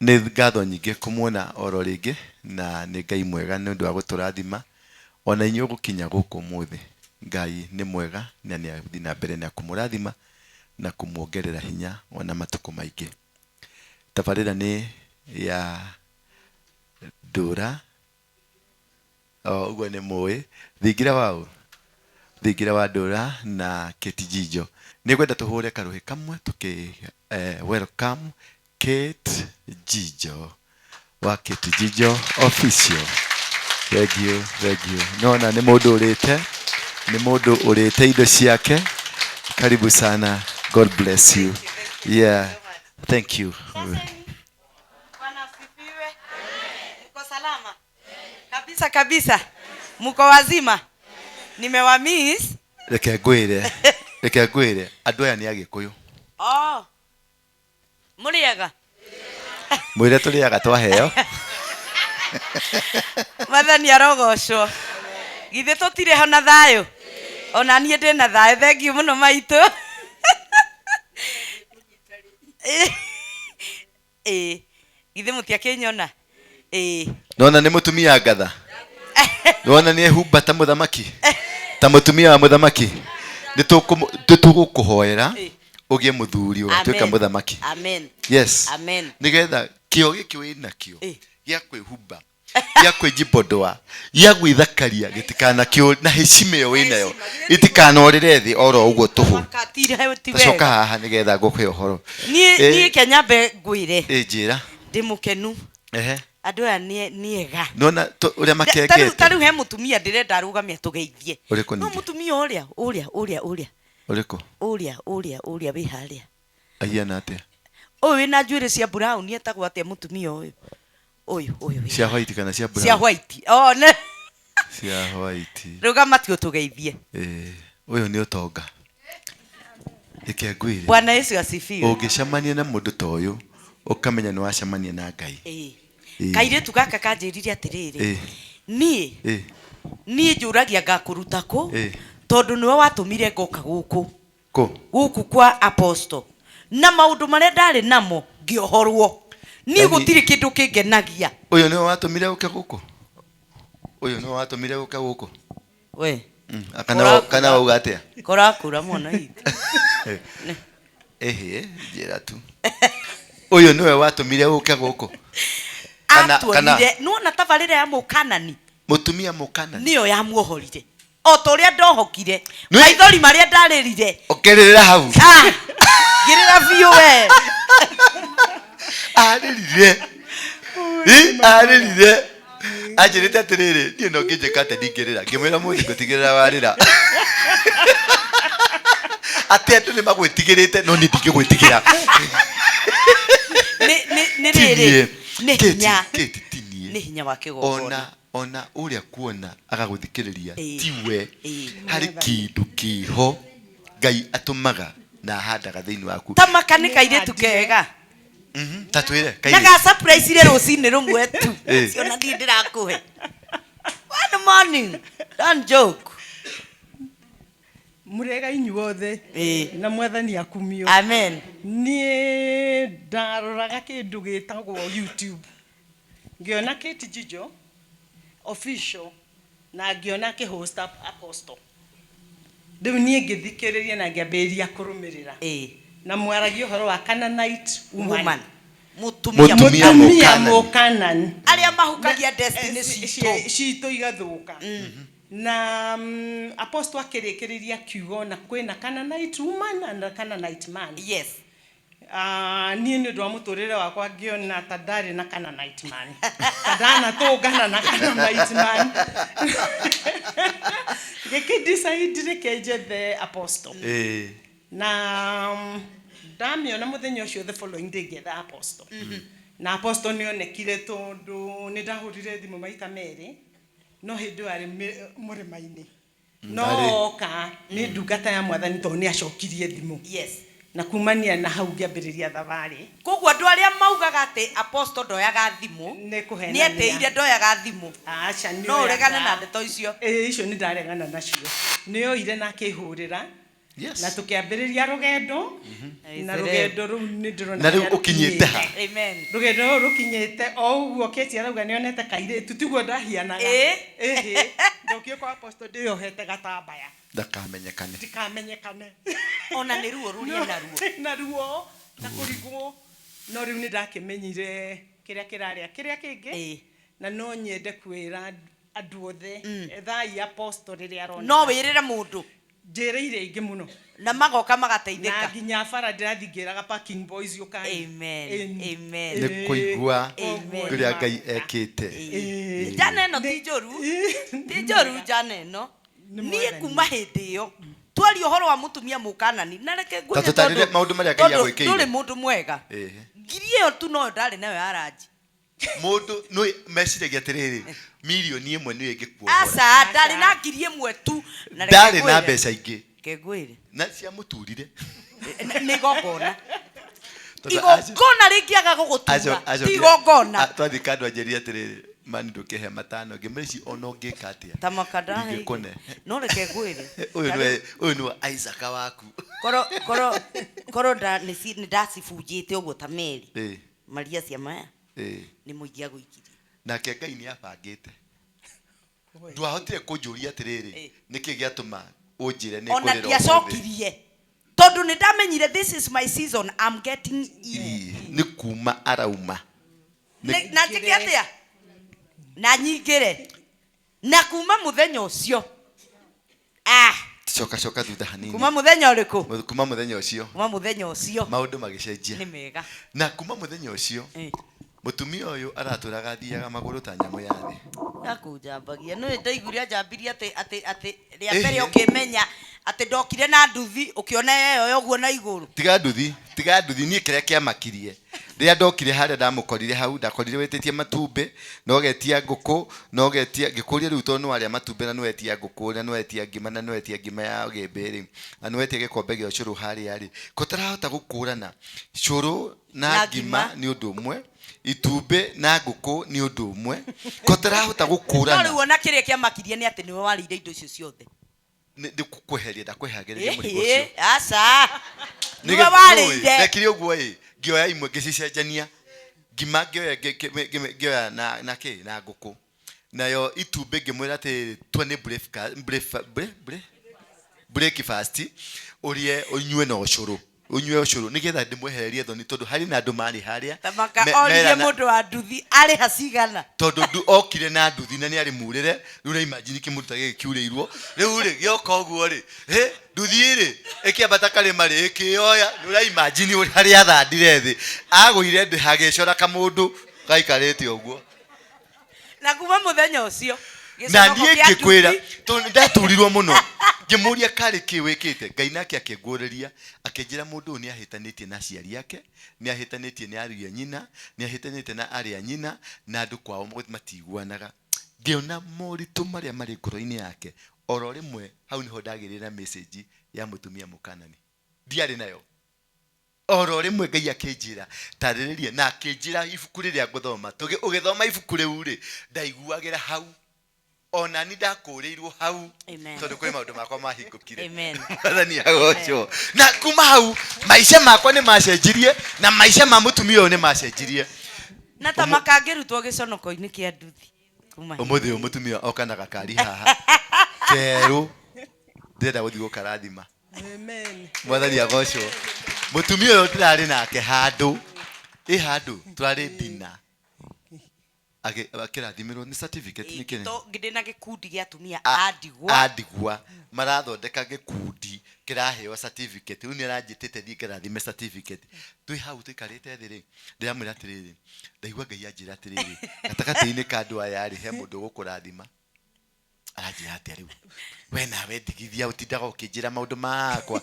Nĩ ngatho nyingĩ kũmuona oro rĩngĩ na nĩ Ngai mwega nĩ ũndũ wa gũtũrathima ona inyuĩ gũkinya gũkũ ũmũthĩ. Ngai nĩ mwega na nĩ athiĩ na mbere na kũmũrathima na kũmuongerera hinya ona matukũ maingĩ. Tabarĩra nĩ ya Ndũra O ũguo nĩ mũĩ. Thingira wa ũ? Thingira wa Ndũra na Kate Njijo. Nĩ ngwenda tũhũre karũhĩ kamwe tũkĩ eh, welcome Kate Njijo wa Kate Njijo official. Thank you, thank you. Nona nĩ mũndũ ũrĩte, nĩ mũndũ ũrĩte indo ciake. Karibu sana. God bless you. Yeah. Thank you. Bwana asifiwe. Mko salama? Kabisa kabisa. Mko wazima? Nimewamiss. Reke ngwĩre, reke ngwĩre, andũ aya nĩ Agĩkũyũ. Oh. Mũrĩega? Mwĩre tũrĩaga twaheo. Mwathani arogocwo. Githĩ tũtirĩ ho na thayũ? Ona niĩ ndĩ na thayũ. Thank you mũno maitũ. Ĩĩ. Githĩ mũtiakĩnyona? Ĩĩ. Nona nĩ mũtumia ngatha. Nona nĩ ehumba ta mũthamaki. Ta mũtumia wa mũthamaki. Nĩ tũgũkũhoera ũgĩe mũthuri ũgatuĩka Amen. mũthamaki. Amen. Yes. Amen. Nĩgetha kĩo gĩkĩ wĩ nakĩo Ĩĩ. gĩa kwĩhumba gĩa kwĩjibodoa gĩa gwĩthakaria gĩtikanakĩũ na heshima ĩyo wĩnayo ĩtikanorĩre thĩ oro ũguo tũhũ. Wakatire ti Tacoka wega. haha nĩgetha ngũhe ũhoro. Niĩ Ĩ. niĩ kenyambe ngwĩre Ĩ njĩra. ndĩ mũkenu Ehe. andũ aya nĩ nĩ ega. Nona ũrĩa Ta rĩu makengete. ta rĩu he mũtumia ndĩrenda arũgame atũgeithie. Ũrĩkũ No ningĩ? mũtumia ũrĩa ũrĩa ũrĩa ũrĩa Ũrĩkũ? ũrĩa ũrĩa ũrĩa wĩ harĩa. Ahiana atĩa? Ũyũ wĩna njuĩrĩ cia brown etagwo atĩa mũtumia ũyũ? Ũyũ ũyũ wĩ Cia haha. white kana cia brown? Cia white. Oh, ne. Cia white. Rũgama tu ũtũgeithie. Ĩĩ, ũyũ nĩ ũtonga. Reke ngwĩre. Bwana Yesu asifiwe. Ũngĩcemania na mũndũ ta ũyũ, ũkamenya nĩ wacemania na Ngai. Ĩĩ. Ĩĩ. Kairĩtu gaka kanjĩrire atĩrĩrĩ, Ĩĩ. niĩ Ĩĩ. niĩ njũragia ngakũruta kũ Ĩĩ. tondũ nĩwe watũmire ngoka gũkũ. Kũ? Gũkũ kwa apostle. Na maũndũ marĩa ndarĩ namo ngĩohorwo. Niĩ Yaani- gũtirĩ kĩndũ kĩngenagia. Ũyũ nĩwe watũmire ũke gũkũ? Ũyũ nĩwe watũmire ũke gũkũ? We. Kana wa- kana wauga atĩa? Korakura mwana witũ. Ĩhĩ, njĩra tu. Ũyũ nĩwe watũmire ũke gũkũ? Kana- kana- Atuonire, nĩwona tabarĩra ya mũkanani Mũtumia mũkanani. nĩyo yamuohorire. O ta ũrĩa ndohokire. Nĩ- Maithori marĩa ndarĩrire. Ũkĩrĩrĩra hau. Ah, ngĩrĩra biũ we. Arĩrire. Ĩ, arĩrire. Anjĩrĩte atĩrĩrĩ, niĩ no ngĩnjĩka atĩa ndingĩrĩra. Ngĩmwĩra mũthĩ ngũtigĩrĩra warĩra. Atĩ andũ nĩ magwĩtigĩrĩte no niĩ ndingĩgwĩtigĩra. Nĩ nĩ- nĩ Ti rĩrĩ. niĩ. Nĩ Kate, hinya. Kate, ti niĩ. Nĩ hinya wa kĩgongona. Ona ona ũrĩa kuona agagũthikĩrĩria Ĩĩ. tiwe Ĩĩ. harĩ kĩndũ kĩho ngai atũmaga na ahandaga thĩinĩ waku Ta maka nĩ kairĩtu kega. Ta twĩre Na kairĩtu. ga surprise ire rũcinĩ rũmwe tu. Ĩĩ. Ciona niĩ ndĩrakũhe. One morning. Don't joke. Mũrĩega inyuothe Ĩĩ. na mwathani akumio. Amen. Niĩ ndaroraga kĩndũ gĩtagwo YouTube ngĩona Kate Jijo official na ngĩona akĩ host Apostle. Rĩu niĩ ngĩthikĩrĩria na ngĩambĩrĩria kũrũmĩrĩra. Ĩĩ. Na mwaragia ũhoro wa Canaanite woman. Woman. Mũtumia Mũtumia Mũtumia Mũkanani. Mũkanani. Arĩa mahukagia destiny citũ. Citũ igathũka. Na Apostle akĩrĩkĩrĩria akiuga ona kwĩna Canaanite woman and a Canaanite man. Yes. Ah, niĩ nĩ ũndũ wa mũtũrĩre wakwa ngĩona ta ndarĩ na Canaanite man. Ta ndanatũngana na Canaanite man. Ngĩkĩ decide reke njethe Apostle. Ĩĩ. Na ndamĩona mũthenya ũcio the following day ngĩetha Apostle. Na Apostle nĩ onekire tondũ nĩ ndahũrire thimũ maita merĩ no hĩndĩ ĩyo arĩ mũrĩma-inĩ. No Ndarĩ. oka nĩ ndungata ya mwathani tondũ nĩ acokirie thimũ. Yes. Na kumania na hau ngĩambĩrĩria thabarĩ. Koguo andũ arĩa maugaga atĩ Apostle ndoyaga thimũ, Nĩ kũhenania. nĩ etĩire ndoyaga thimũ. Aca, nĩ No oyaga. ũregane na ndeto icio? Ĩĩ, icio nĩ ndaregana nacio. Nĩ oire na akĩhũrĩra. Yes. Na tũkĩambĩrĩria rũgendo, na rũgendo rũu nĩ ndĩrona Na rĩu harĩa ũkinyĩte ha? rũkinyĩte. Amen. Rũgendo rũu rũkinyĩte o ũguo Kate arauga nĩonete kairĩtu, tiguo ndahianaga. Ĩ. Ĩhĩ, ndokire kwa apostle ndĩyohete gatambaya Ndakamenyekane. Ndikamenyekane. Ona nĩ ruo rũrĩa naruo. Na ruo na kũrigwo, no rĩu nĩ ndakĩmenyire kĩrĩa kĩrarĩa kĩrĩa kĩngĩ. Na no nyende kwĩra andũ othe, ethai apostle rĩrĩa arona. No wĩrĩre mũndũ. Njĩrĩire aingĩ mũno. Na magoka na magateithĩka. Nginya bara ndĩrathiĩ ngĩraga parking boys, ũkai. Amen. Amen. Nĩ kũigua Amen. kũrĩa Ngai ekĩte. Njana ĩno ti njũru, ti njũru njana ĩno. Nĩ Niĩ Mwathani. kuma hĩndĩ ĩyo twaria ũhoro wa mũtumia mũkanani na reke ngwĩre Ta tũtarĩre tondũ- maũndũ marĩa Ngai tondũ agwĩkĩire. ndũrĩ mũndũ mwega. Ngiri ĩyo tu noyo ndarĩ nayo ya ranji. Mũndũ nĩ meciragia atĩrĩrĩ, 1 million nĩyo ĩngĩkuohora. Aca, ndarĩ na 1,000 tu na reke Ndarĩ na ngwĩre. mbeca ingĩ. Reke ngwĩre. Na ciamũturire. Nĩ igongona. Tondũ acio- Igongona rĩngĩaga gũgũtura ti igongona. Twathiĩ kandũ anjĩrire atĩrĩrĩ, mani ndũkĩhe 5 ngĩmwĩra ici ona ũngĩka atĩa Ta makanda. Ndingĩkũne. No reke ngwĩre. Ũyũ nĩwe, ũyũ nĩwe Isaac waku. Korwo nĩ ndacibunjĩte ũguo ta meri maria cia maya nĩ mũingĩ agũikirie. Nake Ngai nĩ abangĩte, ndwahotire kũnjũria atĩrĩrĩ, nĩkĩ gĩatũma ũnjĩre nĩ Ona ngũrĩra ũmũthĩ? ndiacokirie tondũ nĩ ndamenyire this is my season, I'm getting in. Ĩ, nĩ kuma arauma. Na njĩke atĩa na nyingĩre na kuma mũthenya ũcio, ah. Coka, coka thutha hanini. Kuma mũthenya ũrĩkũ? Kuma mũthenya ũcio. Kuma mũthenya ũcio. Maũndũ magĩcenjia. Nĩ mega. Na kuma mũthenya ũcio, mũtumia ũyũ aratũraga athiaga magũrũ ta nyamũ ya thĩ. Nakũnjambagia nĩ ndaiguire anjambirie atĩ rĩa mbere ũkĩmenya atĩ ndokire na nduthi, ũkĩona yeyoya ũguo na igũrũ. Tiga nduthi, tiga nduthi. Niĩ kĩrĩa kĩamakirie rĩrĩa ndokire harĩa ndamũkorire hau, ndakorire wĩtĩtie matumbĩ na ũgetia ngũkũ na ũgetia. Ngĩkũria rĩu, tondũ nĩwarĩa matumbĩ na nĩwetia ngũkũ na nĩwetia ngima na nĩwetia ngima ya gĩmbĩ rĩ, na nĩwetia gĩkombe gĩa ũcũrũ harĩa rĩ, ko ũtarahota gũkũrana cũrũ na Na ngima? Ngima. Nĩ ũndũ ũmwe, itumbĩ na ngũkũ nĩ ũndũ ũmwe, ko ũtarahota No rĩu gũkũrana? ona kĩrĩa kĩamakirie nĩ atĩ nĩwe warĩire indo icio ciothe. Nĩ kweheria ndakwehagĩrĩria mũrigo ũcio. Ĩhĩ, aca, nĩwe Nĩgetha- warĩire. Ndekire ũguo ĩ, ngĩoya imwe ngĩcicenjania, ngima ngĩoya ngĩoya na kĩ na ngũkũ, nayo itumbĩ ngĩmwĩra atĩ tua nĩ breakfast, ũrĩe ũnyue na ũcũrũ, ũnyue ũcũrũ nĩgetha ndĩmwehererie thoni, tondũ harĩ na andũ marĩ harĩa Tamaka oririe mũndũ wa nduthi arĩha cigana. Tondũ okire na nduthi na nĩ arĩ murĩre. Rĩu na imagine kĩmũndũ ta gĩkĩ kiurĩirwo rĩu rĩ, gĩoka ũguo rĩ, hĩ nduthi rĩ ĩkĩambata karĩma rĩ, ĩkĩoya. Nĩ ũra imagine ũrĩa harĩa athandire thĩ, agũire ndĩ hagĩcora kamũndũ gaikarĩte ũguo. Na kuma mũthenya ũcio Na gĩconoko niĩ kĩa ngĩkwĩra nduthi. tondũ nĩ ndaturirwo mũno, ngĩmũria karĩ kĩ wĩkĩte. Ngai nake akĩnguũrĩria, akĩnjĩra mũndũ ũyũ nĩ ahĩtanĩtie na aciari ake, nĩ ahĩtanĩtie nĩ ariũ a nyina, nĩ ahĩtanĩtie na arĩ a nyina na andũ kwao matiguanaga. Ngĩona moritũ marĩa marĩ ngoro-inĩ yake. Oro rĩmwe hau nĩho ndagĩrĩire na message ya mũtumia mũkanani ndiarĩ nayo. Oro rĩmwe Ngai akĩnjĩra tarĩrĩria na akĩnjĩra ibuku rĩrĩa ngũthoma. Ũgĩthoma ibuku rĩu rĩ, ndaiguagĩra hau ona ni ndakũrĩirwo hau. Amen. Tondũ kwĩ maũndũ makwa mahingũkire. Amen. Mwathani agocwo. Na kuma hau maica makwa nĩ macenjirie na maica ma mũtumia ũyũ nĩ macenjirie. Na ta makangĩrutwo gĩconoko-inĩ kĩa nduthi kuma hĩndĩ. Ũmũthĩ ũyũ mũtumia oka na gakari haha kerũ, ndĩrenda gũthiĩ gũkarathima. Amen. Mwathani agocwo. Mũtumia ũyũ ndĩrarĩ nake handũ ĩ handũ tũrarĩ ndina akĩrathimĩrwo nĩ certificate nĩ kĩrĩ. Ndĩ na gĩkundi gĩa atumia a ndigwa. A ndigwa marathondeka gĩkundi kĩraheo certificate. Rĩu nĩ aranjĩtĩte thiĩ ngarathime certificate. Twĩ hau tũikarĩte thĩ rĩ, ndĩramwĩra atĩrĩrĩ, ndaigua Ngai anjĩra atĩrĩrĩ, gatagatĩ-inĩ ka andũ aya rĩ, he mũndũ ũgũkũrathima. Aranjĩra atĩa rĩu, we nawe ndigithia ũtindaga ũkĩnjĩra maũndũ makwa.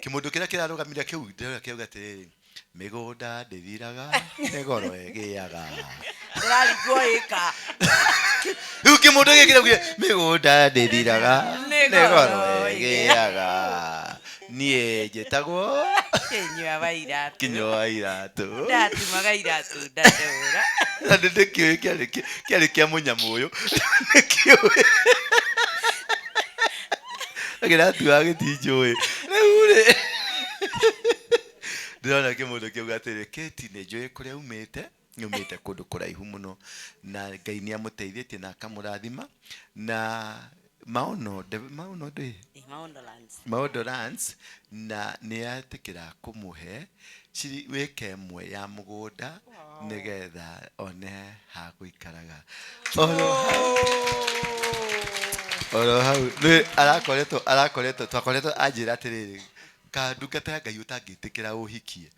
Kĩmũndũ kĩrĩa kĩrarũgamire kĩu ndĩrona kĩauga atĩrĩrĩ, mĩgũnda ndĩthiraga, nĩ goro ĩgĩaga. Ndĩraringwo ĩka. Rĩu kĩmũndũ gĩkĩ kĩraugire mĩgũnda ndĩthiraga, nĩ nĩ goro goro ĩgĩaga. Niĩ njĩtagwo Kĩnyua wa iratũ. Kinyua wa iratũ. Ndatumaga iratũ ndatũra. Na nĩ ndĩkĩũĩ kĩarĩ kĩa mũnyamũ ũyũ, nĩkĩũĩ kĩratuaga gĩtinjũĩ rĩu. Atĩrĩrĩ, ndĩrona kĩmũndũ kĩuga atĩrĩ, Kate, nĩ njũĩ kũrĩa umĩte, nĩ umĩte kũndũ kũraihu mũno, na Ngai nĩ amũteithĩtie na akamũrathima na maono maono ndĩ Maondo Lands. Maondo Lands, na nĩ etĩkĩra kũmũhe wĩke ĩmwe ya mũgũnda nĩgetha one ha gũikaraga. Oro hau nĩ arakoretwo twakoretwo anjĩra atĩrĩrĩ, ka ndungata ya Ngai ũtangĩtĩkĩra ũhikie.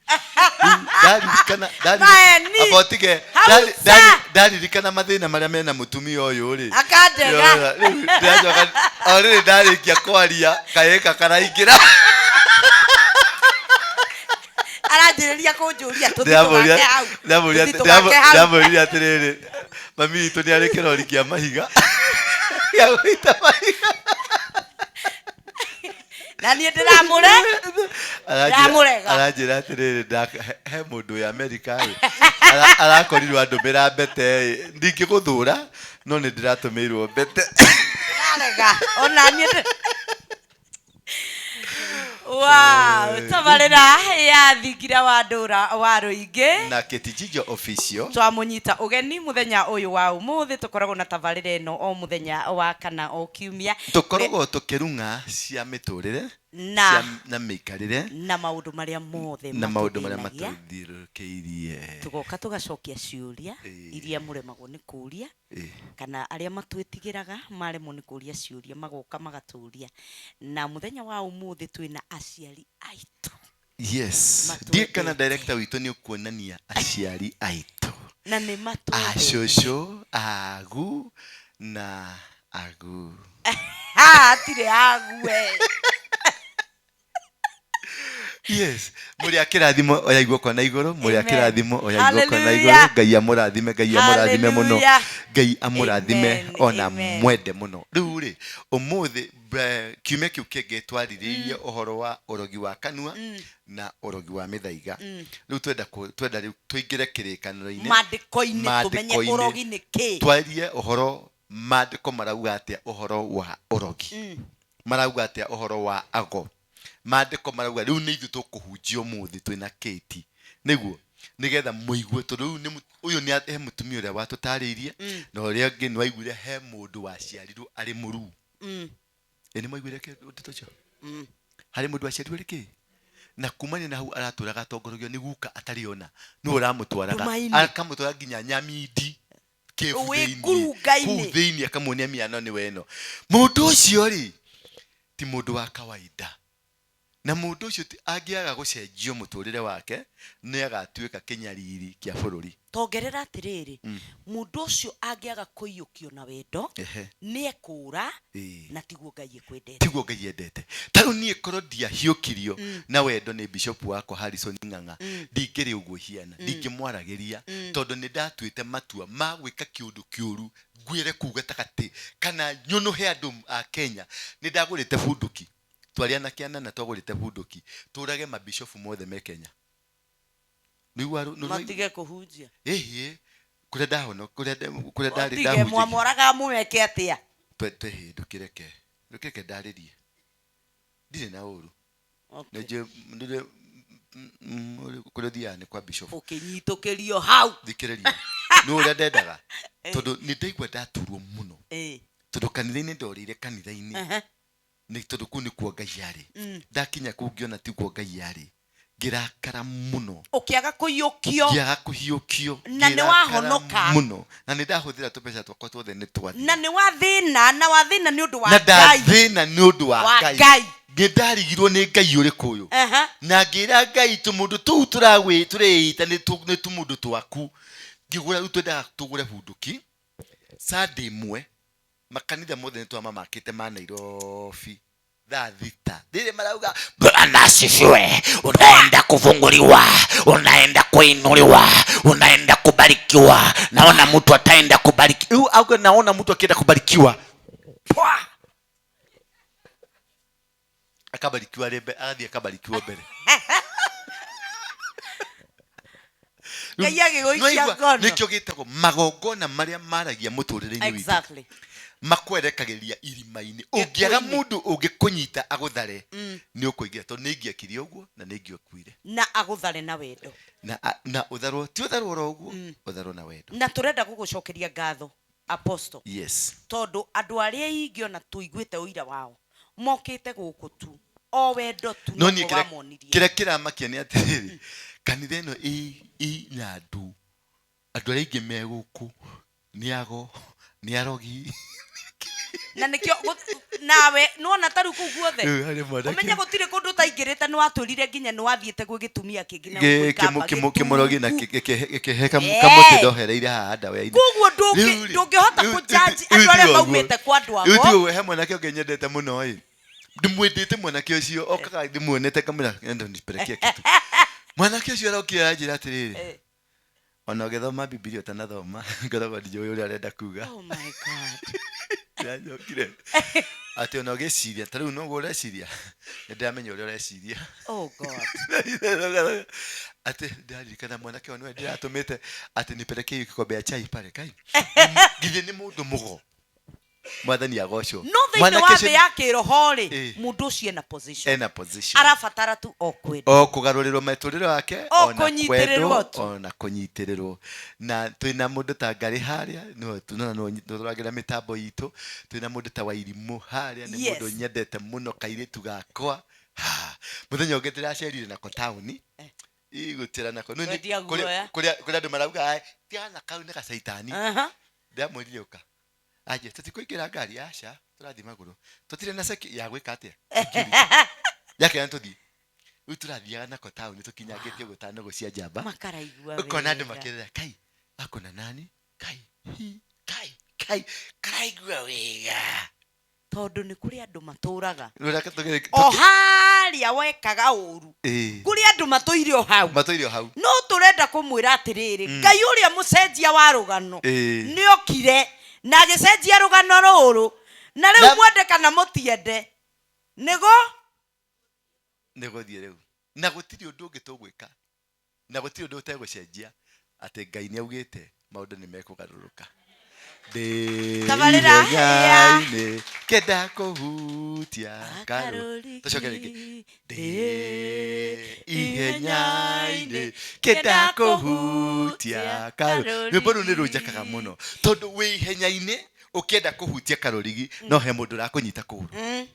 Rĩu ndaririkana Maeni. amba ũtige, Hau sa. ndaririkana mathĩna marĩa mena mũtumia ũyũ rĩ. Akandega. Rĩu ndĩracoka o rĩrĩ ndarĩkia kwaria kaĩka karaingĩra. Aranjĩrĩria kũnjũria tũthiĩ tũgake hau. Tũthiĩ tũgake hau. Ndĩramũria atĩrĩrĩ, mami witũ nĩ arĩ kĩrori kĩa mahiga gĩa gũita mahiga. Na niĩ ndĩramũre. Ndĩramũrega. Aranjĩra atĩrĩrĩ, he mũndũ wĩ Amerika ĩ, arakorirwo andũmĩra mbete ĩ, ndingĩgũthũra no nĩ ndĩratũmĩirwo mbete. Ndĩrarega. Ona niĩ Wow, tabarĩra ya Thingira wa Ndũra wa Rũingĩ na Kate Njijo Official. Twamũnyita ũgeni mũthenya ũyũ wa ũmũthĩ. Tũkoragwo na tabarĩra ĩno o mũthenya wa kana o kiumia. Tũkoragwo tũkĩrung'a cia mĩtũrĩre Na cia na mĩikarĩre na maũndũ marĩa mothe na maũndũ marĩa matũthĩnagia. Matũthiũrũrũkĩirie. Tũgoka tũgacokia ciũria iria mũremagwo nĩ kũũria kana arĩa matwĩtigĩraga maremwo nĩ kũũria ciũria magoka magatũria. Na mũthenya wa ũmũthĩ twĩna aciari aitũ. Yes. Matwendete. Ndiĩ kana director witũ nĩ ũkuonania aciari aitũ. Na nĩ matwendete. Acũcũ, agu na agu. Ha, hatirĩ agu we. Yes, mũrĩ a kĩrathimo, oya guoko na igũrũ, mũrĩ a Amen. kĩrathimo, oya guoko na Hallelujah. igũrũ. Ngai amũrathime, Ngai amũrathime mũno. Hallelujah. Ngai amũrathime Amen, ona amen. mwende mũno. Rĩu rĩ, ũmũthĩ kiumia kĩu kĩngĩ twarĩrĩirie ũhoro wa ũrogi wa kanua na ũrogi wa mĩthaiga. Rĩu twenda rĩu tũingĩre kĩrĩkanĩro-inĩ, Maandĩko-inĩ, tũmenye maandĩko-inĩ. ũrogi nĩ kĩ. Twarie ũhoro maandĩko marauga atĩa ũhoro wa ũrogi, marauga atĩa ũhoro wa ago, maandĩko marauga. Rĩu nĩ ithuĩ tũkũhunjia ũmũthĩ twĩna Kate, nĩguo nĩgetha mũigue, tondũ rĩu nĩ ũyũ nĩ he mũtumia ũrĩa watũtarĩirie, na ũrĩa ũngĩ nĩ waiguire he mũndũ waciarirwo arĩ mũruu. Ĩ nĩ mwaiguire ndeto icio? Harĩ mũndũ waciarirwo arĩ kĩ, na kumania na hau aratũraga atongoragio nĩ guka atarĩ ona nĩwe ũramũtwaraga, Nduma-inĩ. akamũtwara nginya Nyamindi kĩbu Wĩ thĩiniĩ, ngurunga-inĩ. kũu thĩiniĩ, akamuonia mĩano nĩwe ĩno. Mũndũ ũcio rĩ ti mũndũ wa kawaida, na mũndũ ũcio angĩaga gũcenjio mũtũrĩre wake nĩ agatuĩka kĩnyariri kĩa bũrũri. Tongerera atĩrĩrĩ, mũndũ ũcio angĩaga kũiyũkio na wendo nĩ ekũra na tiguo Ngai ekwendete. Tiguo Ngai endete. Ta rĩu niĩ korwo ndiahiũkirio na wendo nĩ bishop wakwa Harrison Ng'ang'a, ndingĩrĩ ũguo hiana, ndingĩmwaragĩria, tondũ nĩ ndatuĩte matua ma gwĩka kĩũndũ kĩũru, ngwĩre kũu gatagatĩ kana nyũnũhe andũ a Kenya. Nĩ ndagũrĩte bunduki, twarĩ anake anana, twagũrĩte bunduki tũrage mabishofu mothe me Kenya. Matige kũhunjia. Ĩhĩ, kũrĩa ndahono, kũrĩa ndarĩ Matige ndahunjagia. Mwamwaraga mũmeke atĩa? Twehĩ, ndũkĩreke ndarĩrie, ndirĩ na ũru. Nĩnjũĩ ndirĩ kũrĩa ũthiaga nĩ kwa bishop. Ũkĩnyitũkĩrio hau. Thikĩrĩria, nĩ ũrĩa ndendaga, tondũ nĩ ndaigua ndaturwo mũno, tondũ kanitha-inĩ ndorĩire kanitha-inĩ nĩ tondũ kũu nĩkuo Ngai arĩ. Ndakinya kũu ngĩona tiguo Ngai arĩ, ngĩrakara mũno. Ũkĩaga kũiyũkio. Ngĩaga kũhiũkio. Na nĩ ngĩrakara wahonoka. Mũno, na nĩ ndahũthĩra tũbeca twakwa tuothe nĩ twathira. Na nĩ wathĩna, na wathĩna nĩ ũndũ wa Na Ngai. ndathĩna nĩ ũndũ wa Wa Ngai. Ngai. Nĩ ndarigirwo nĩ Ngai ũrĩkũ ũyũ, na ngĩra Ngai tũmũndũ tũu tũrĩita nĩ tũmũndũ twaku. Ngĩgũra, rĩu twendaga tũgũre bunduki Sunday ĩmwe, makanitha mothe nĩ twamamakĩte ma Nairobi thaa 6 rĩrĩ marauga, Bwana asifiwe. Unaenda kufunguliwa, unaenda kuinuliwa, unaenda kubarikiwa. Naona mtu ataenda kubarikiwa. Rĩu auga naona mtu akienda kubarikiwa. Pwa! Akabarikiwa rĩ agathiĩ akabarikiwa mbere. Ngai agĩgũikia Nĩwaigua? ngono. Nĩkĩo gĩtagwo magongona marĩa maragia mũtũrĩre-inĩ witũ. Makwerekagĩria irima-inĩ. Ũngĩaga Gĩkuũ-inĩ. Mũndũ ũngĩkũnyita agũthare, nĩ ũkũingĩra, tondũ nĩ ingĩekire ũguo na nĩ ingĩokuire. Na agũthare na wendo. Na ũtharwo, ti ũtharwo oro ũguo, ũtharwo na wendo. Na tũrenda gũgũcokeria ngatho, apostle, tondũ andũ arĩa aingĩ ona tũiguĩte ũira wao mokĩte gũkũ tu o wendo tu. No Noguo niĩ wamonirie. Kĩrĩa kĩramakia nĩ atĩrĩrĩ, kanitha ĩno ĩna andũ arĩa aingĩ me gũkũ nĩ ago, nĩ arogi. Na nĩkĩo nawe nĩwona ta rĩu kũu guothe Rĩu harĩ mwanake ũmenye gũtirĩ kũndũ ũtaingĩrĩte. Nĩ watwĩrire nginya nĩ wathiĩte gwĩ gĩtumia kĩngĩ na gwĩkamba kĩmũrogi na gĩtungu. gĩkĩhe kamũtĩ ndohereire haha ndawa-inĩ. Koguo Rĩu rĩ, ndũngĩhota kũjaji rĩu andũ arĩa tiga ũguo. maumĩte kwa andũ Rĩu ago. tiga ũguo, he mwanake ũngĩ nyendete mũno ĩ, ndĩmwendete mwanake ũcio, okaga ndĩmuonete ngamwĩra enda nipelekee kitu. Mwanake ũcio arokire aranjĩra atĩrĩrĩ, ona ũgĩthoma Bibilia ũtanathoma ngoragwo ndiũĩ ũrĩa arenda kuga. Oh my God. Ndĩracokire atĩ ona ũgĩciria ta rĩu noguo ũreciria, nĩ ndĩramenya ũrĩa ũreciria. Oh God. Atĩ ndĩraririkana mwanake ũyũ nĩwe ndĩratũmĩte atĩ nipelekee hiyo kikombe ya chai pale. Kai, githĩ nĩ mũndũ mũgo? Mwathani agocwo. No thĩinĩ Mwanake wa ũcio thĩ ya kĩroho rĩ, mũndũ ũcio ena position. Ena position. Arabatara tu o kwenda. O kũgarũrĩrwo mĩtũrĩre wake. O Ona kũnyitĩrĩrwo kwendwo, tu. ona kũnyitĩrĩrwo. Na twĩna mũndũ ta Ngarĩ harĩa no tũragĩra mĩtambo itũ. Twĩna mũndũ ta Wairimũ harĩa, nĩ mũndũ nyendete mũno, kairĩtu gakwa. Ha, mũthenya ũngĩ ndĩracerire nako taũni igũtĩra nako. Nĩ- Wendia guoya. Kũrĩa andũ marauga, "Ai, tigana kau nĩ gacaitani." Ndĩramwĩrire ũka anje tũtikũingĩra ngari, aca, tũrathiĩ magũrũ, tũtirĩ na seki ya gwĩka atĩa yakĩra, tũthiĩ. Rĩu tũrathiaga nako taũni tũkinyangĩtie ũguo ta nũgũ cia njamba. Makaraigua Ũkona andũ wega. makĩrĩra, kai akona nani, kai hi, kai kai karaigua wega. Tondũ nĩ kũrĩ andũ matũraga Rĩu o harĩa wekaga ũru. Kũrĩ andũ matũire o hau. Matũire o hau. No tũrenda kũmwĩra atĩrĩrĩ, Ngai ũrĩa mũcenjia wa rũgano nĩ okire na agĩcenjia rũgano rũrũ, na rĩu mwende kana mũtiende nĩgo Nĩ gũthiĩ rĩu, na gũtirĩ ũndũ ũngĩ tũgwĩka, na gũtirĩ ũndũ ũtegũcenjia atĩ Ngai nĩ augĩte maũndũ nĩ mekũgarũrũka. Ndĩ Tabarĩra ya- ihenya-inĩ kenda kũhutia karũ, tũcoke rĩngĩ. Ndĩ ihenya-inĩ kenda kũhutia karũ. Rwĩmbo rũu nĩ rũnjakaga mũno, tondũ wĩ ihenya-inĩ ũkĩenda kũhutia karũrigi, no he mũndũ ũrakũnyita kũgũrũ.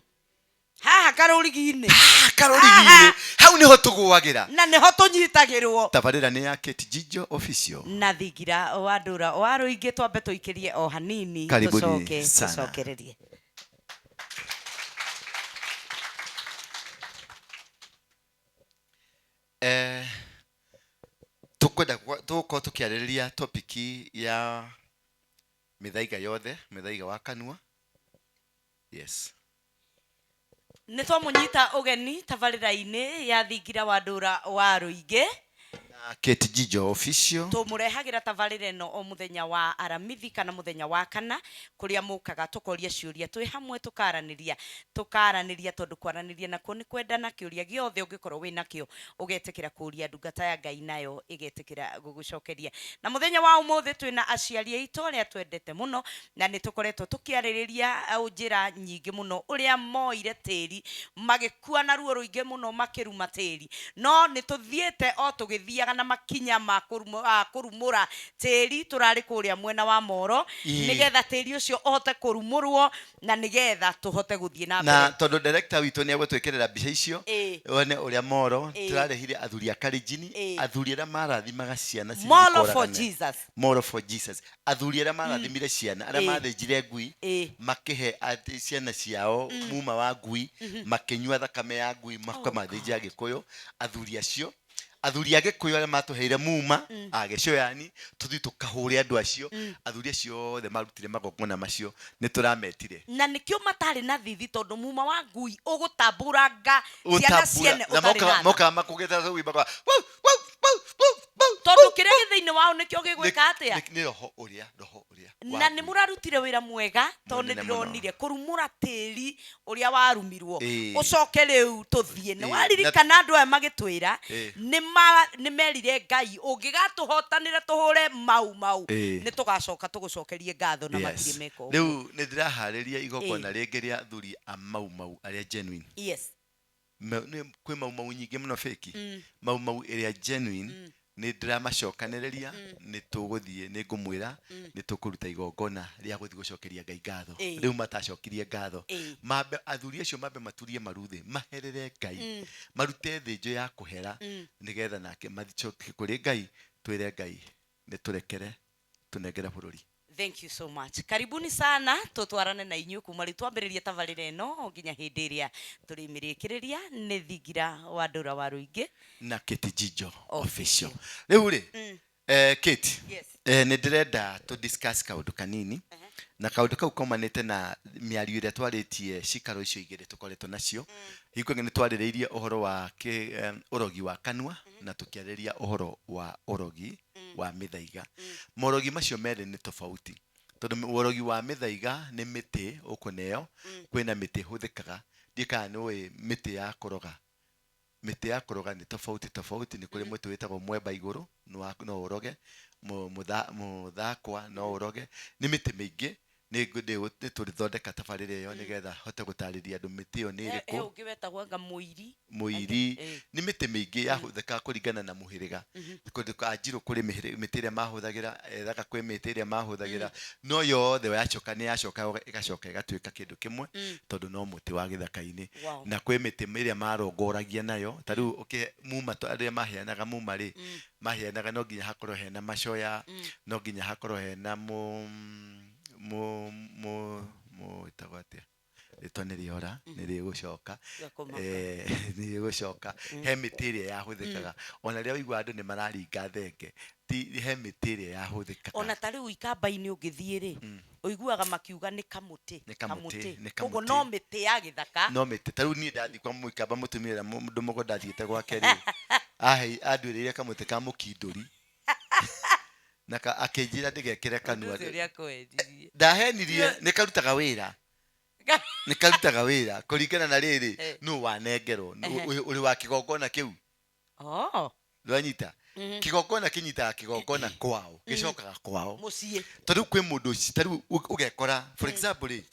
Haha karũrigi-inĩ. Ah, karũrigi-inĩ hau nĩho tũgũagĩra. Na nĩho tũnyitagĩrwo. Tabarĩra nĩ ya Kate Jijo Official. Na thingira wa ndũra wa rũingĩ, twambe tũikĩrie o hanini. Karibuni tũcoke sana. Tũcokererie. Tũkwenda tũgũkorwo tũkĩarĩrĩria topiki ya mĩthaiga yothe, mĩthaiga wa kanua, yes. Nĩ twamũnyita ũgeni tabarĩra-inĩ ya thingira wa ndũra wa rũingĩ. Na Kate Jijo Official. Tũmũrehagĩra tabarĩra ĩno o mũthenya wa Aramithi kana mũthenya wa kana, kũrĩa mũkaga tũkoria ciũria twĩ hamwe, tũkaranĩria, tondũ kwaranĩria nakuo nĩ kwendana. Kĩũria gĩothe ũngĩkorwo wĩ nakĩo ũgetĩkĩra kũũria ndungata ya Ngai, nayo ĩgetĩkĩra gũgũcokeria. Na mũthenya wa ũmũthĩ twĩna aciari aitũ arĩa twendete mũno, na nĩ tũkoretwo tũkĩarĩrĩria njĩra nyingĩ mũno ũrĩa moire tĩri magĩkua na ruo rũingĩ mũno makĩruma tĩri. No nĩ tũthiĩte o tũgĩthiaga na makinya ma kũrumũra tĩri. Tũrarĩ kũrĩa mwena wa Moro, nĩgetha tĩri ũcio ũhote kũrumũrwo na nĩgetha tũhote gũthiĩ na Na mbere. Tondũ director witũ nĩ egũtwĩkĩrĩra mbica icio, wone ũrĩa Moro tũrarehire athuri a Kalenjin, athuri arĩa marathimaga ciana cithiĩ Molo for kũragana. Jesus. Moro for Jesus, athuri arĩa marathimire ciana, arĩa mathĩnjire ngui, makĩhe atĩ ciana ciao muma wa ngui, makĩnyua thakame ya ngui, makamathĩnjia Gĩkũyũ. Athuri acio, athuri a Gĩkũyũ arĩa matũheire muma agĩcoyani, tũthiĩ tũkahũre andũ acio. Athuri acio othe marutire magongona macio nĩ tũrametire. Na nĩkĩo matarĩ na thithi, tondũ muma wa ngui ũgũtamburanga ciana Ũtambura- ciene na ũtarĩ na tha. Mokaga makũgĩte rũi makoga, "Wau, wau, wau, wau, wau." Tondũ kĩrĩa gĩ thĩinĩ wao nĩkĩo gĩgwĩka atĩa? Nĩ roho ũrĩa, roho ũrĩa. Na nä må rarutire wä ra mwega tondå nä Mũnene mũno. ndĩronire kũrumũra tĩri ũrĩa warumirwo. Ũcoke rĩu tũthiĩ nĩ waririkana andũ aya magĩtwĩra nĩ merire Ngai ũngĩgatũhotanĩra tũhũre mau mau, nĩ tũgacoka tũgũcokerie ngatho na matirĩ meka ũguo. Rĩu nĩ ndĩraharĩria igongona rĩngĩ rĩa athuri a mau mau arĩa genuine. Kwĩ mau mau nyingĩ mũno fake. Mau mau ĩrĩa genuine nĩ ndĩramacokanĩrĩria, nĩ tũgũthiĩ, nĩ ngũmwĩra nĩ tũkũruta igongona rĩa gũthiĩ gũcokeria Ngai ngatho. Rĩu matacokirie ngatho, mambe athuri acio mambe maturie maru thĩ, maherere Ngai, marute thĩnjo ya kũhera, nĩgetha nake mathicoke kũrĩ Ngai, twĩre Ngai nĩ tũrekere, tũnengere bũrũri. Thank you so much. Karibuni sana, tutwarane na inyuĩ kuma rĩu twambĩrĩrie tabarĩra ĩno nginya hĩndĩ ĩrĩa tũrĩmĩrĩkĩrĩria. Nĩ Thingira wa Ndũra wa Rũingĩ na Kate Jijo Official. Official. Rĩu rĩ, Kate, Yes. nĩ ndĩrenda tũ discuss kaũndũ kanini, na kaũndũ kau kaumanĩte na mĩario ĩrĩa twarĩtie cikaro icio igĩrĩ tũkoretwo nacio. Hingo ĩngĩ nĩ twarĩrĩirie ũhoro wa ũrogi wa kanua, na tũkĩarĩria ũhoro wa ũrogi wa mĩthaiga. Morogi macio merĩ nĩ tofauti, tondũ ũrogi wa mĩthaiga nĩ mĩtĩ ũkũneo. Kwĩna mĩtĩ ĩhũthĩkaga, ndiĩ kana nĩ ũĩ mĩtĩ ya kũroga. Mĩtĩ ya kũroga nĩ tofauti tofauti. Nĩ kũrĩ mũtĩ wĩtagwo mwemba igũrũ, no ũroge, mũthakwa no ũroge. Nĩ mĩtĩ mĩingĩ, nĩ tũrĩthondeka tabarĩra ĩyo nĩgetha hote gũtarĩria andũ mĩtĩ ĩyo nĩ He ĩrĩkũ. Ũngĩ wetagwo anga mũiri. Mũiri. Nĩ mĩtĩ mĩingĩ yahũthĩkaga kũringana na mũhĩrĩga. Kũndũ kwa Anjirũ kũrĩ mĩtĩ ĩrĩa mahũthagĩra, ethaga kwĩ mĩtĩ ĩrĩa mahũthagĩra, no yothe yacoka nĩ yacoka ĩgacoka ĩgatuĩka kĩndũ kĩmwe, tondũ no mũtĩ wa gĩthaka-inĩ. Na kwĩ mĩtĩ ĩrĩa marongoragia nayo, ta rĩu muma arĩa maheanaga muma rĩ, maheanaga no nginya hakorwo hena macoya, no nginya hakorwo hena mu mu mu mu ĩtagwo atĩa, rĩtwa nĩ rĩora, nĩ rĩgũcoka. Gakũmaka. Nĩ rĩgũcoka. He mĩtĩ ĩrĩa yahũthĩkaga, ona rĩrĩa ũigua andũ nĩ mararinga thenge, ti he mĩtĩ ĩrĩa yahũthĩkaga. Ona ta rĩu ikamba-inĩ ũngĩthiĩ rĩ, ũiguaga makiuga nĩ kamũtĩ. Nĩ kamũtĩ, nĩ Koguo kamũtĩ. No mĩtĩ ya gĩthaka. No mĩtĩ. Ta rĩu niĩ ndathiĩ kwa mũikamba, mũtumia ũrĩa mũndũ mũgo ndathiĩte gwake rĩ, anduĩrĩire kamũtĩ ka mũkindũri na akĩnjĩra ndĩgekĩre kanua. Ũndũ ũcio ũrĩa akwendirie. Ndahenirie, nĩ karutaga wĩra, nĩ karutaga wĩra kũringana na rĩrĩ nũ wanengerwo. Ũrĩ wa kĩgongona kĩu. Ndwanyita kĩgongona kĩnyitaga kĩgongona kwao, gĩcokaga kwao. Mũciĩ. Tondũ kwĩ mũndũ ũcio, ta rĩu ũgekora, for example rĩ,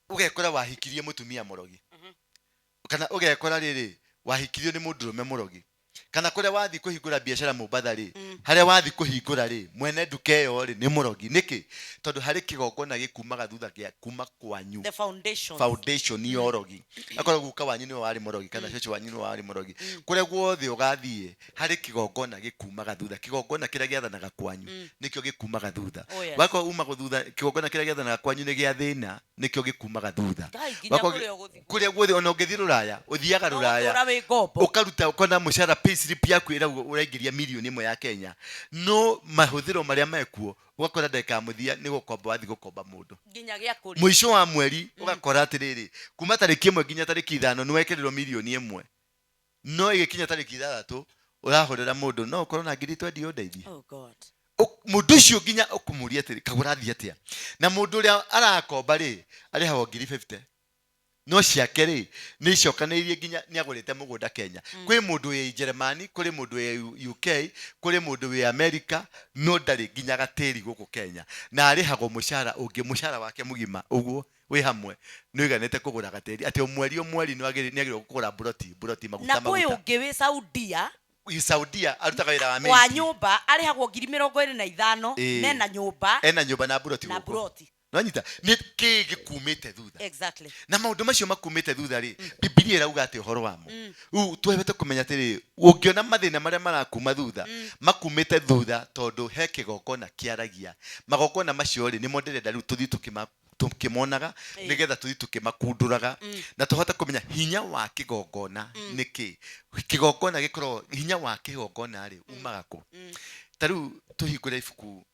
ũgekora wahikirie mũtumia mũrogi, kana ũgekora rĩrĩ wahikirio nĩ mũndũrũme mũrogi, kana kũrĩa wathiĩ kũhingũra biacara Mombatha rĩ, harĩa wathiĩ kũhingũra rĩ, mwene nduka ĩyo rĩ nĩ mũrogi. Nĩkĩ? Tondũ harĩ kĩgongona gĩkumaga thutha gĩa kuma kwanyu. The foundation. Foundation ya ũrogi. Akorwo guka wanyu nĩwe warĩ mũrogi, kana cũcũ wanyu nĩwe warĩ mũrogi, kũrĩa guothe ũgathiĩ harĩ kĩgongona gĩkumaga thutha. Kĩgongona kĩrĩa gĩathanaga kwanyu nĩkĩo gĩkumaga thutha. Oh, yes. Wakorwo umaga thutha, kĩgongona kĩrĩa gĩathanaga kwanyu nĩ gĩa thĩna, nĩkĩo gĩkumaga thutha. Ngai, nginya kũrĩa ũgũthiĩ. Kũrĩa guothe, ona ũngĩthiĩ rũraya, ũthiaga rũraya Ũgũtũra wĩ ngombo. Ũkaruta ũkona mũcara, pay slip yaku ĩrauga ũraingĩria 1 million ya Kenya, no mahũthĩro marĩa mekuo ũgakora ndagĩka ya mũthia nĩ gũkomba wathiĩ gũkomba mũndũ. Nginya gĩa kũrĩa. Mũico wa mweri ũgakora atĩrĩrĩ, kuma tarĩki 1 nginya tarĩki 5 nĩ wekĩrĩrwo 1 million, no ĩgĩkinya tarĩki 6 ũrahũrĩra mũndũ, no ũkorwo na 20,000 ũndeithie. Oh God. Mũndũ ũcio nginya ũkũmũria atĩrĩ, kagũra athiĩ atĩa? Na mũndũ ũrĩa arakomba rĩ, arĩhagwo 50,000, no ciake rĩ nĩ icokanĩrĩirie nginya nĩ agũrĩte mũgũnda Kenya. Kwĩ mũndũ wĩ Jeremani, kũrĩ mũndũ wĩ UK, kũrĩ mũndũ wĩ America, no ndarĩ nginya gatĩri gũkũ Kenya, na arĩhagwo mũcara ũngĩ, mũcara wake mũgima ũguo wĩ hamwe nĩ ũiganĩte kũgũra gatĩri, atĩ o mweri o mweri nĩ agĩrĩirwo kũgũra buroti buroti maguta. Na kwĩ Maguta. ũngĩ wĩ Saudia. Saudia arutaga wĩra wa wa maid. Nyũmba arĩhagwo 25,000. Nena nyũmba. Ena nyũmba na buroti Na gũkũ. buroti. Nĩwanyita nĩ kĩĩ gĩkumĩte thutha? Exactly. Na maũndũ macio makumĩte thutha rĩ, Bibilia ĩrauga atĩ ũhoro wamo? Rĩu twahete kũmenya atĩrĩ, ũngĩona mathĩna marĩa marakuma thutha, makumĩte thutha tondũ he kĩgongona kĩaragia. Magongona macio rĩ, nĩmo ndĩrenda rĩu tũthiĩ tũkĩmonaga, nĩgetha tũthiĩ tũkĩmakundũraga na tũhote kũmenya hinya wa kĩgongona nĩ kĩ. Kĩgongona gĩkoragwo, hinya wa kĩgongona rĩ umaga kũ? Ta rĩu tũhingũre ibuku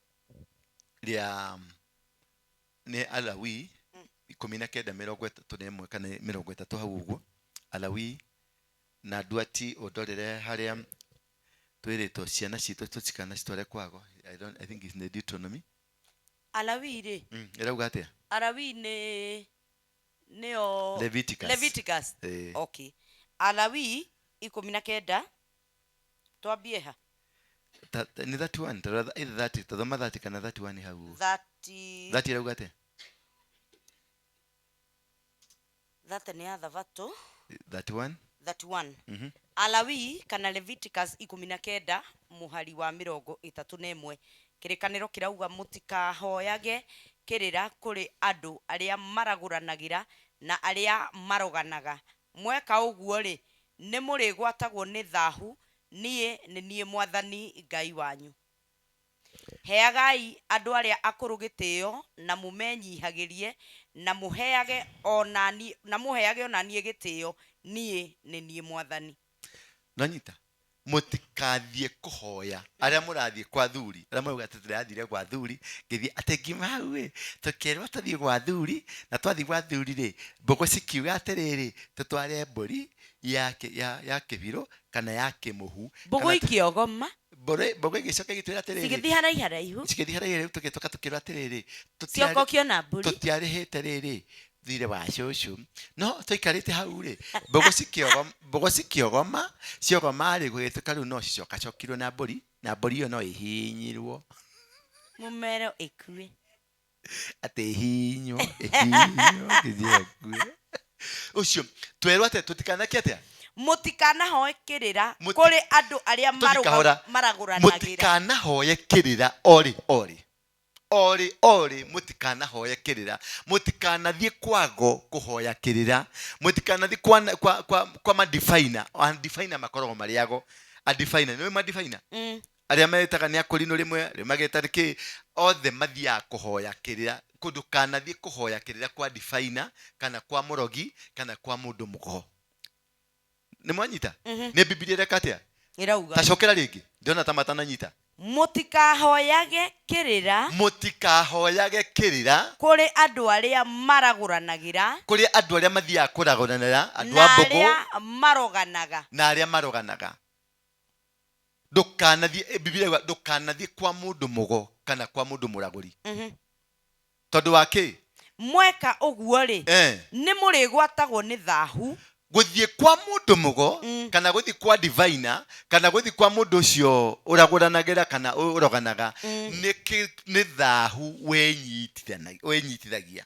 rĩa nĩ Alawii 19:31 kana 30 hau ũguo. Alawii na nduati, ũndorere harĩa twĩrĩtwo ciana citũ tũtikana citware kwago. I, don't, I think it's in the Deuteronomy. Alawii rĩ? Ĩrauga atĩa? Alawii nĩ nĩo Leviticus. Leviticus. Ĩĩ. Okay, Alawii 19, twambie ha? Nĩ 31, tarora either 30, tathoma 30 kana 31 hau ũguo. 30. 30 ĩrauga atĩa? 30 nĩ ya thabatũ. 31. 31. Alawii kana Leviticus 19 mũhari wa 31, kĩrĩkanĩro kĩrauga, mũtikahoyage kĩrĩra kũrĩ andũ arĩa maragũranagĩra na arĩa maroganaga. Mweka ũguo rĩ, nĩ mũrĩgwatagwo nĩ thahu. Niĩ nĩ niĩ Mwathani Ngai wanyu. Heagai andũ arĩa akũrũ gĩtĩo na mũmenyihagĩrie, na mũheage ona niĩ na mũheage ona niĩ gĩtĩo. Niĩ nĩ niĩ Mwathani. Nonyita, mũtikathiĩ kũhoya, arĩa mũrathiĩ kwa thuri, arĩa marauga atĩ tũrathire gwa thuri, ngĩthiĩ atĩ ngiuma hau ĩ, tũkĩrwo tũthiĩ gwa thuri, na twathiĩ gwa thuri rĩ, mbũgũ cikiuga atĩrĩrĩ, tũtware mbũri ya kĩbirũ kana ya kĩmũhu. Mbũgũ Kana ikĩogoma. Mbũgũ ĩgĩcoka ĩgĩtwĩra atĩrĩrĩ, cigĩthiĩ haraiharaihu. Cigĩthiĩ haraihu, tũgĩtũka tũkĩrwo atĩrĩrĩ, cioka ũkĩona mbũri. Tũtiarĩhĩte rĩrĩ thirĩ wa cũcũ, no tũikarĩte hau rĩ, mbũgũ cikĩogoma, mbũgũ cikĩogoma, ciogoma rĩ, gũgĩtuĩka rĩu no cicokacokirwo na mbũri, na mbũri ĩyo no ĩhihinyirwo. Mũmero ĩkue. Atĩ ĩhihinywo, ĩhihinywo nginya ĩkue. Ũcio twerwo atĩ tũtikanake atĩa? Mũtikanahoe kĩrĩra kũrĩ andũ arĩa Tũtikahora. maragũranagĩra. Mũtikanahoye kĩrĩra orĩ orĩ orĩ orĩ, mũtikanahoye kĩrĩra, mũtikanathiĩ kwago kũhoya kĩrĩra, mũtikanathiĩ kwa madifaina. Adifaina makoragwo marĩ ago. Adifaina nĩ madifaina. Arĩa metaga nĩ akũrinũ rĩmwe, rĩmwe mageta nĩ kĩ, othe mathiaga kũhoya kĩrĩra. Ndũkanathiĩ kũhoya kĩrĩra kwa difaina kana kwa mũrogi kana kwa mũndũ mũgo. Nĩ mwanyita? Nĩ Bibilia ĩreka atĩa? Ĩrauga. Tacokera rĩngĩ, ndĩrona ta matananyita. Mũtikahoyage kĩrĩra Mũtikahoyage kĩrĩra kũrĩ andũ arĩa maragũranagĩra kũrĩ andũ arĩa mathiaga kũragũranĩra, andũ na a mbũgũ arĩa maroganaga. Na arĩa maroganaga. Ndũkanathiĩ, Bibilia ĩrauga ndũkanathiĩ kwa mũndũ mũgo kana kwa mũndũ mũragũri. Tondũ wa kĩ? Mweka ũguo rĩ, nĩ mũrĩgwatagwo nĩ thahu. Gũthiĩ kwa mũndũ mũgo kana gũthiĩ kwa divina kana gũthiĩ kwa mũndũ ũcio ũragũranagĩra kana ũroganaga nĩ thahu wĩnyitithagia.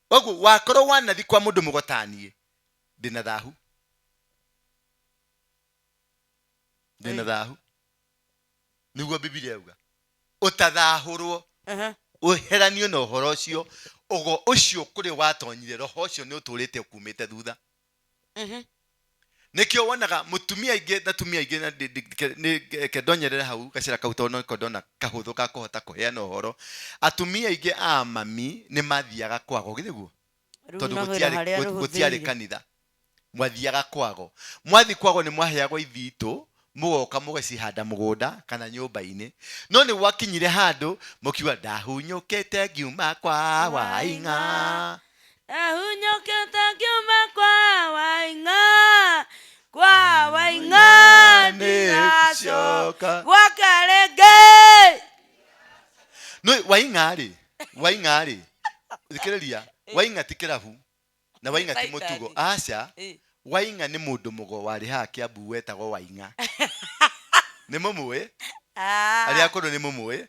Koguo wakorwo wanathiĩ kwa mũndũ mũgo taniĩ, ndĩna thahu, ndĩna thahu. Nĩguo Bibilia yauga ũtathahũrwo, ũheranio na ũhoro ũcio, ũgo ũcio kũrĩ watonyire, roho ũcio nĩ ũtũrĩte ũkumĩte thutha. Nĩkĩo wonaga mũtumia aingĩ na tumia aingĩ na reke ndonyerere hau gacĩra kau, tondũ nĩko ndona kahũthũ ka kũhota kũheana ũhoro. Atumia aingĩ a mami nĩ mathiaga kwago, githĩ guo? Rĩu Tondũ no wĩra harĩa gũtiarĩ rũhũthĩire. kanitha, mwathiaga kwago. Mwathi kwago nĩ mwaheagwo ithitũ, mũgoka mũgacihanda mũgũnda kana nyũmba-inĩ. No nĩ gwakinyire handũ mũkiuga, ndahunyũkĩte ngiuma kwa Waing'a. Ahunyũkĩte ngiuma kwa Waing'a, kwa Waing'a ndigacoka Nĩcoka. gwake rĩngĩ. No Waing'a rĩ, Waing'a rĩ, thikĩrĩria, Waing'a ti kĩrabu na Waing'a ti mũtugo, aca. Waing'a nĩ mũndũ mũgo warĩ haha Kiambu wetagwo Waing'a. Nĩ mũmũĩ? Arĩa akũrũ nĩ mũmũĩ?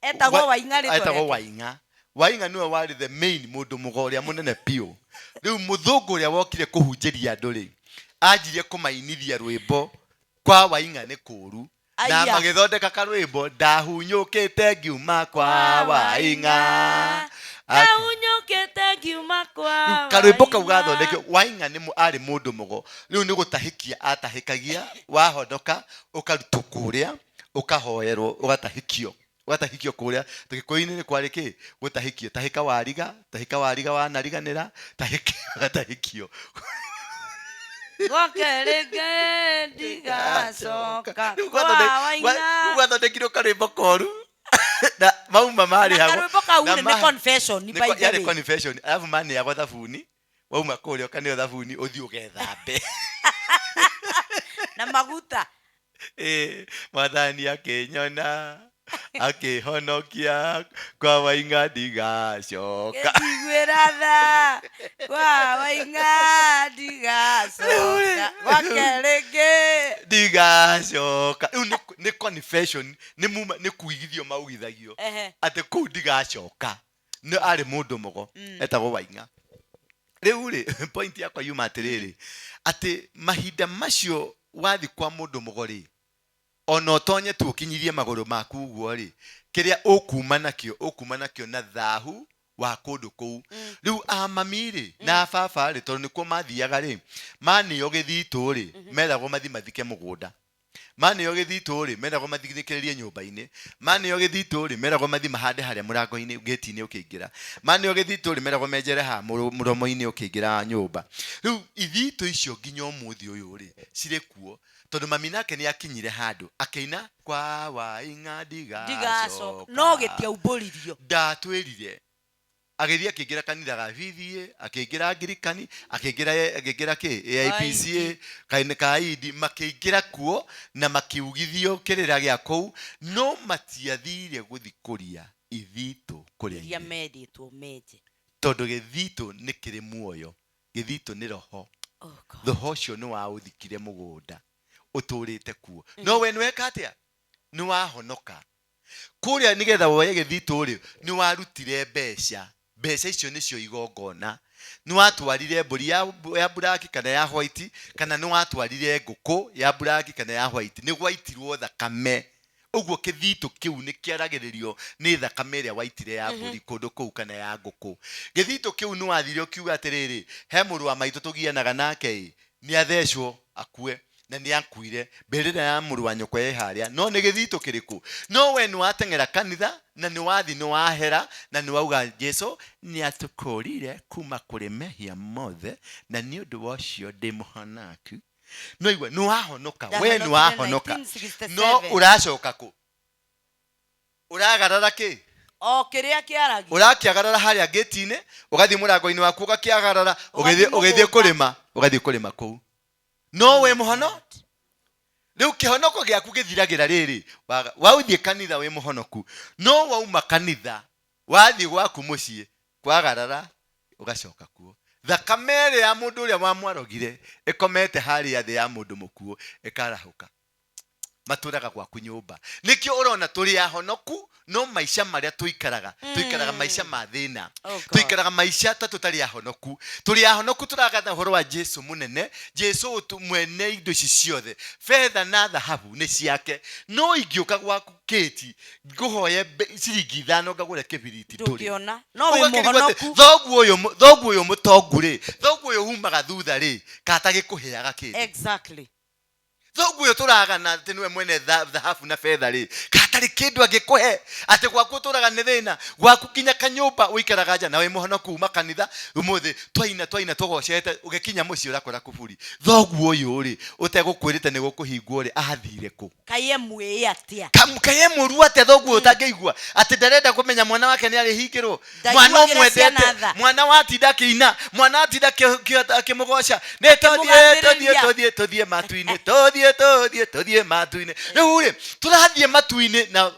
Etagwo Waing'a rĩtwa Etagwo rĩake. Waing'a. Waing'a nĩwe warĩ the main mũndũ mũgo ũrĩa mũnene biũ. Rĩu mũthũngũ ũrĩa wokire kũhunjĩria andũ rĩ, anjirie kũmainithia rwĩmbo kwa Waing'a nĩ kũũru, na Aya. magĩthondeka karwĩmbo, ndahunyũkĩte ngiuma kwa Waing'a. Ndahunyũkĩte ngiuma kwa Karwĩmbo kau Waing'a. gathondekio Waing'a nĩ arĩ mũndũ mũgo. Rĩu nĩ gũtahĩkia atahĩkagia, wahonoka ũkarutwo kũrĩa, ũkahoerwo, ũgatahĩkio, ũgatahĩkio kũrĩa. Gĩkũyũ-inĩ nĩ kwarĩ kĩ gũtahĩkio, tahĩka wariga, tahĩka wariga, wanariganĩra, tahĩkio, ũgatahĩkio. Gwake rĩngĩ ndigacoka Rĩu kwa Waing'a. Rĩu gwathondekirwo karwĩmbo koru na mauma marĩ Na hau. karwĩmbo kau Na rĩ, nĩ confession, by the yarĩ way. Confession. Alafu maneagwo thabuni, wauma kũrĩa ũkaneo thabuni, ũthiĩ ũgethambe na maguta. Ĩ, Mwathani akĩnyona. Akĩhonokia kwa Waing'a ndigacoka. Ngĩiguĩra tha kwa Waing'a ndigacoka gwake rĩngĩ. Ndigacoka. Rĩu nĩ confession, nĩ muma, nĩ kuigithio maugithagio atĩ kũu ndigacoka. Nĩ arĩ mũndũ mũgo etagwo Waing'a. Rĩu rĩ, point yakwa yuma atĩrĩrĩ, atĩ mahinda macio wathi kwa mũndũ mũgo rĩ, ona ũtonye tu ũkinyirie magũrũ maku ũguo rĩ, kĩrĩa ũkuma nakĩo, ũkuma nakĩo na thahu wa kũndũ kũu. Rĩu a mami rĩ, na baba rĩ, tondũ nĩkuo mathiaga rĩ, manĩo gĩthitũ rĩ, meragwo mathi mathike mũgũnda. Manĩo gĩthitũ rĩ, meragwo mathikĩrĩrie nyũmba-inĩ. Manĩo gĩthitũ rĩ, meragwo mathi mahande harĩa mũrango-inĩ, gate-inĩ ũkĩingĩra. Manĩo gĩthitũ rĩ, meragwo menjere haha mũromo-inĩ ũkĩingĩra nyũmba. Rĩu ithitũ icio nginya ũmũthĩ ũyũ rĩ, cirĩ kuo. Tondũ mami nake nĩ akinyire handũ akĩina kwa Waing'a ndigacoka. No gĩtiaumbũririo. Ndatwĩrire. Agĩthiĩ akĩingĩra kanitha ga BBA, akĩingĩra Angirikani, akĩingĩra kĩ? AIPCA, kainĩ ka Indi, makĩingĩra kuo na makiugithio kĩrĩra gĩa kũu, no matiathire gũthikũria ithitũ kũrĩa Iria igĩrĩ. merĩtwo menje. Tondũ gĩthitũ nĩ kĩrĩ muoyo, gĩthitũ nĩ roho. Oh God. Roho ũcio nĩ waũthikire mũgũnda, ũtũrĩte kuo. No we nĩ weka atĩa? Nĩ wahonoka. Kũrĩa nĩgetha woye gĩthitũ rĩ, nĩ warutire mbeca. Mbeca icio nĩcio igongona. Nĩ watwarire mbũri ya black kana ya white, kana nĩ watwarire ngũkũ ya black kana ya white. Nĩ gwaitirwo thakame. Ũguo kĩthitũ kĩu nĩ kĩaragĩrĩrio nĩ thakame ĩrĩa waitire ya mbũri kũndũ kũu kana ya ngũkũ. Gĩthitũ kĩu nĩ wathire ũkiuga atĩrĩrĩ, he mũrũ wa maitũ tũgianaga nake ĩ, nĩ athecwo akue, na nĩ akuire, mbĩrĩra ya mũrũ wa nyũkwa ĩ harĩa, no nĩ gĩthitũ kĩrĩkũ? No we nĩ wateng'era kanitha, na nĩ wathi nĩ wahera, na nĩ wauga Jesu nĩ atũkũrire kuma kũrĩ mehia mothe, na nĩ ũndũ wa ũcio ndĩ mũhonoku. No igua, nĩ wahonoka, we nĩ wahonoka. No ũracoka kũ? Ũragarara kĩ? O kĩrĩa kĩaragia. Ũrakĩagarara harĩa gate-inĩ, ũgathiĩ mũrango-inĩ waku ũgakĩagarara, Ũgathiĩ ũgĩthiĩ mũgũnda. kũrĩma, ũgathiĩ kũrĩma kũu. No wĩ mũhono? Rĩu kĩhonoko gĩaku gĩthiragĩra rĩrĩ, wauthiĩ kanitha wĩ mũhonoku, no wauma kanitha, wathiĩ gwaku mũciĩ, kwagarara, ũgacoka kuo. Thakame ĩrĩa ya mũndũ ũrĩa wamwarogire, ĩkomete harĩa thĩ ya mũndũ mũkuũ, ĩkarahũka. Matũraga gwaku nyũmba. Nĩkĩo ũrona tũrĩ ahonoku, no maica marĩa tũikaraga, tũikaraga maica ma thĩna. Oh God. Tũikaraga maica ta tũtarĩ ahonoku. Tũrĩ ahonoku tũragatha ũhoro wa Jesu mũnene, Jesu mwene indo ici ciothe. Betha na thahabu nĩ ciake. No ingĩũka gwaku Kate, ngũhoye ciringi ithano ngagũre kĩbiriti ndũrĩ. Ndũngĩona. No wĩ Ũgakĩrigwo atĩ, mũhonoku. thoguo ũyũ mũtongu rĩ, thoguo ũyũ umaga thutha rĩ, katagĩkũheaga kĩndũ. Exactly. Thoguo ũyũ tũragana atĩ nĩwe mwene thahabu na betha rĩ, katarĩ kĩndũ angĩkũhe, atĩ gwaku ũtũraga nĩ thĩna, gwaku nginya kanyũmba ũikaraga nja na wĩ mũhonoku uma kanitha, ũmũthĩ twaina twaina tũgocete, ũgĩkinya mũciĩ ũrakora kuburi. Thoguo ũyũ rĩ, ũtegũkwĩrĩte nĩ gũkũhingwo rĩ, athire kũ? Kaĩ emwĩĩ atĩa? Kaĩ emũru atĩa thoguo ũtangĩigua atĩ ndarenda kũmenya mwana wake nĩ arĩhingĩrwo? Mwana Ndaiguagĩra ũmwendete, ciana tha. mwana watinda akĩina, mwana watinda akĩmũgoca, nĩ tũthiĩ, Akĩmũgathĩrĩria. tũthiĩ, tũthiĩ, tũthiĩ matu-inĩ, tũthiĩ, tũthiĩ, tũthiĩ matu-inĩ. Rĩu rĩ, tũrathiĩ matu-inĩ na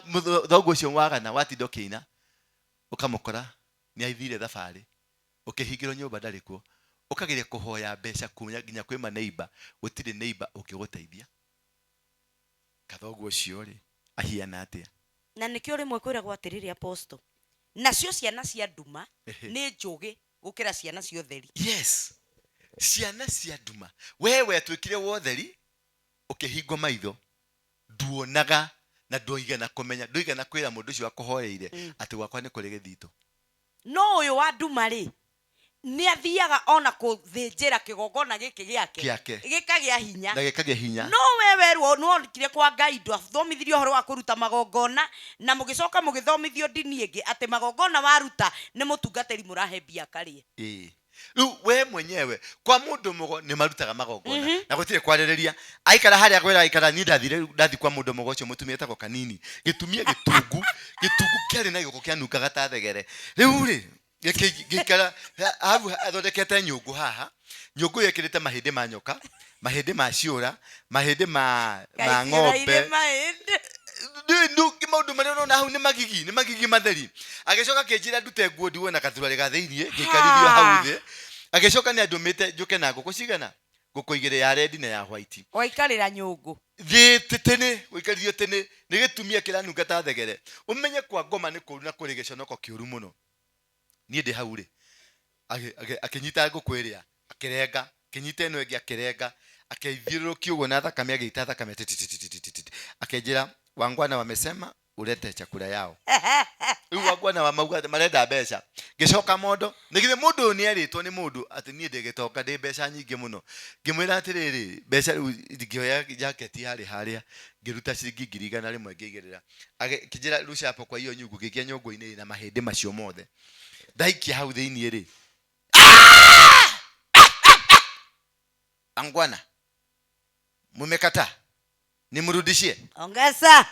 thoguo ũcio wagana watinda ũkĩina, ũkamũkora nĩ athire thabarĩ, ũkĩhingĩrwo nyũmba ndarĩ kuo, ũkageria kũhoya mbeca kuuma nginya kwĩ maneiba, gũtirĩ neiba ũngĩgũteithia. Kathoguo ũcio rĩ, ahiana atĩa? Na nĩkĩo rĩmwe kwĩragwo atĩrĩrĩ apostle, nacio ciana cia nduma nĩ njũgĩ gũkĩra ciana cia ũtheri. Yes, ciana cia nduma. We wetwĩkire wa ũtheri, ũkĩhingwo maitho, nduonaga na ndũigana kũmenya, ndũigana kwĩra mũndũ ũcio wakũhoeire atĩ gwakwa nĩ kũrĩ gĩthitũ. No ũyũ wa nduma rĩ, nĩ athiaga ona kũthĩnjĩra kĩgongona gĩkĩ gĩake. Gĩake. Gĩkagĩa hinya. Na gĩkagĩa hinya. No we werwo nĩ wokire kwa Ngai ndwathomithirio ũhoro wa kũruta magongona, na mũgĩcoka mũgĩthomithio ndini ĩngĩ atĩ magongona waruta nĩ mũtungatĩri mũrahe mbia akarĩe. Ĩĩ. Rĩu we mwenyewe kwa mũndũ mũgo nĩ marutaga magongona. Na gũtirĩ kwarĩrĩria. Aikara harĩa kwĩra aikara, niĩ ndathire ndathi kwa mũndũ mũgo ũcio mũtumia etagwo Kanini. Gĩtumia gĩtungu, gĩtungu kĩarĩ na gĩko kĩanungaga ta thegere. Rĩu rĩ, gĩikara hau athondekete nyũngũ haha, nyũngũ ĩyo ĩkĩrĩte mahĩndĩ ma nyoka, mahĩndĩ ma ciũra, mahĩndĩ ma Kaingĩra ng'ombe. irĩ mahĩndĩ. Maũndũ marĩa ũrona hau nĩ magigi, nĩ magigi matheri. Agĩcoka akĩnjĩra ndute nguo ndigwo na gathurarĩ ga thĩiniĩ, ngĩikarithio hau thĩ. Agĩcoka nĩ andũmĩte njũke na ngũkũ cigana? Ngũkũ igĩrĩ, ya red na ya white. Waikarĩra nyũngũ. Thĩ tĩnĩ, gũikarithio tĩnĩ nĩ gĩtumia kĩranunga ta thegere. Ũmenye kwa ngoma nĩ kũru na kũrĩ gĩconoko kĩũru mũno. Niĩ ndĩ hau rĩ, akĩnyita ngũkũ ĩrĩa, akĩrenga, akĩnyita ĩno ĩngĩ akĩrenga, akĩthiũrũrũkia ũguo na thakame, agĩita thakame titititititi. Akĩnjĩra, wangwana wamesema ulete chakula yao. Rĩu wangwana wa mauga marenda mbeca. Ngĩcoka mondo, nĩ githĩ mũndũ ũyũ nĩ erĩtwo nĩ mũndũ atĩ niĩ ndĩ gĩtonga, ndĩ mbeca nyingĩ mũno. Ngĩmwĩra atĩrĩrĩ, mbeca rĩu ngĩoya jaketi yarĩ harĩa, ngĩruta ciringi 100,000 ngĩigĩrĩra. Akĩnjĩra rusha hapo kwa hiyo nyungu, ngĩikia nyũngũ-inĩ ĩna mahĩndĩ macio mothe. Ndaikia hau thĩiniĩ rĩ, angwana mumekataa, nimrudishie? Ongeza.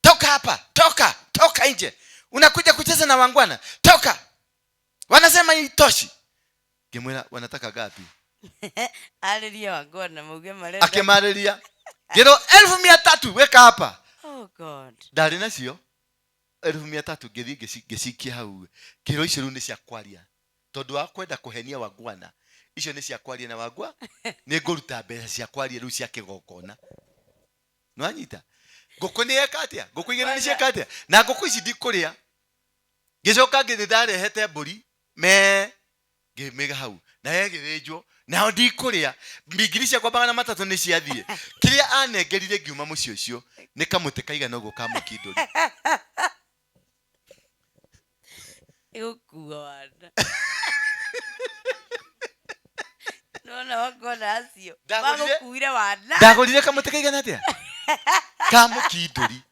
Toka hapa, toka, toka nje. Unakuja kucheza na wangwana, toka. Wanasema itoshi. Ngĩmwĩra wanataka gapi? Arĩria wangwana mauge marenda. Akĩmarĩria ngĩrwo 300,000, weka hapa. Oh God. Ndarĩ nacio 300,000, ngĩthiĩ ngĩcikia hau. Ngĩrwo icio rĩu nĩ cia kwaria, tondũ wa kwenda kũhenia wangwana, icio nĩ cia kwaria na wangwa, nĩ ngũruta mbeca cia kwaria rĩu cia kĩgongona. Nĩwanyita? Ngũkũ nĩ yeka atĩa? Ngũkũ igĩrĩ nĩ cieka atĩa? Na ngũkũ ici ndikũrĩa. Ngĩcoka ngĩthiĩ ndarehete mbũri me ngĩmĩiga hau na ĩgĩthĩnjwo, nao ndikũrĩa. Mbingiri ciakwa 300 nĩ ciathiĩ. Kĩrĩa anengerire ngiuma mũciĩ ũcio nĩ kamũtĩ kaigana ũguo ka mũkindũri. Ĩgũkua wana. Nona wangwana acio magũkuire wana. Ndagũrire kamũtĩ kaigana atĩa ka mũkindũri.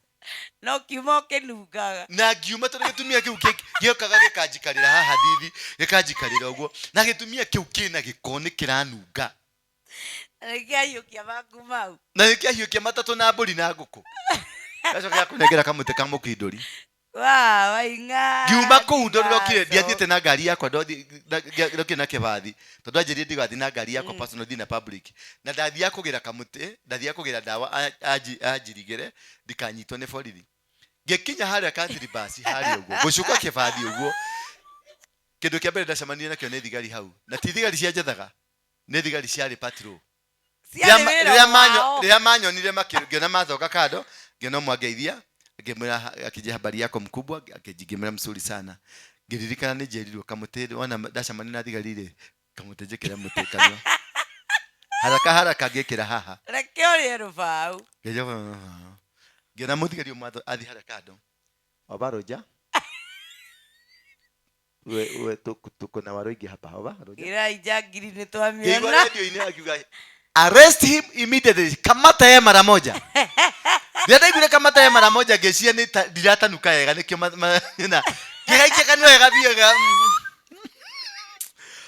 No kiuma ũkĩnungaga. Na ngiuma tondũ gĩtumia kĩu gĩokaga gĩkanjikarĩra haha thithi, gĩkanjikarĩra ũguo, na gĩtumia kĩu kĩna gĩko nĩ kĩranunga. Nĩkĩahiũkia maku mau. Na nĩkĩahiũkia matatũ na mbũri na ngũkũ. Gacoka gakũnengera kamũtĩ ka mũkindũri. Wa, waing'a. Ngiuma kũu tondũ ndokire, ndiathiĩte na ngari yakwa, ndokire na kĩbathi, tondũ anjĩrire ndigathiĩ na ngari yakwa personal, thiĩ na public. Na ndathiaga kũgĩra kamũtĩ, ndathiaga kũgĩra ndawa anjirigĩre ndikanyitwo nĩ borithi. Ngĩkinya harĩa country bus harĩa ũguo, ngũcuka kĩbathi ũguo, kĩndũ kĩa mbere ndacemanirie nakĩo nĩ thigari hau. Na ti thigari cia njethaga, nĩ thigari ciarĩ patrol. Ciarĩ wĩra wao. Rĩrĩa manyonire ngĩona mathonga kando, ngĩona ũmwe angeithia, ngĩmwĩra, akĩnjĩra habari yako mkubwa, ngĩmwĩra mzuri sana. Ngĩririkana nĩ njerirwo kamũtĩ, wona ndacemania na thigari rĩ, kamũtĩ njĩkĩre mũtĩ kanua. Haraka haraka ngĩkĩra haha. Reke ũrĩe rũbaũ. Ngĩona mũthigari ũmwe athiĩ harĩa kando. Oba roja. We, we, tuko na waro ingĩ hapa. Oba roja. Ĩrai njangiri nĩ twamĩona. Ngĩigua radio-inĩ akiuga, arrest him immediately, kamata yeye mara moja. Rĩrĩa ndaiguire kamata yeye mara moja, ngĩciria nĩ ta ndiratanuka wega, nĩkĩo na ngĩgaikia kanua wega biũ wega.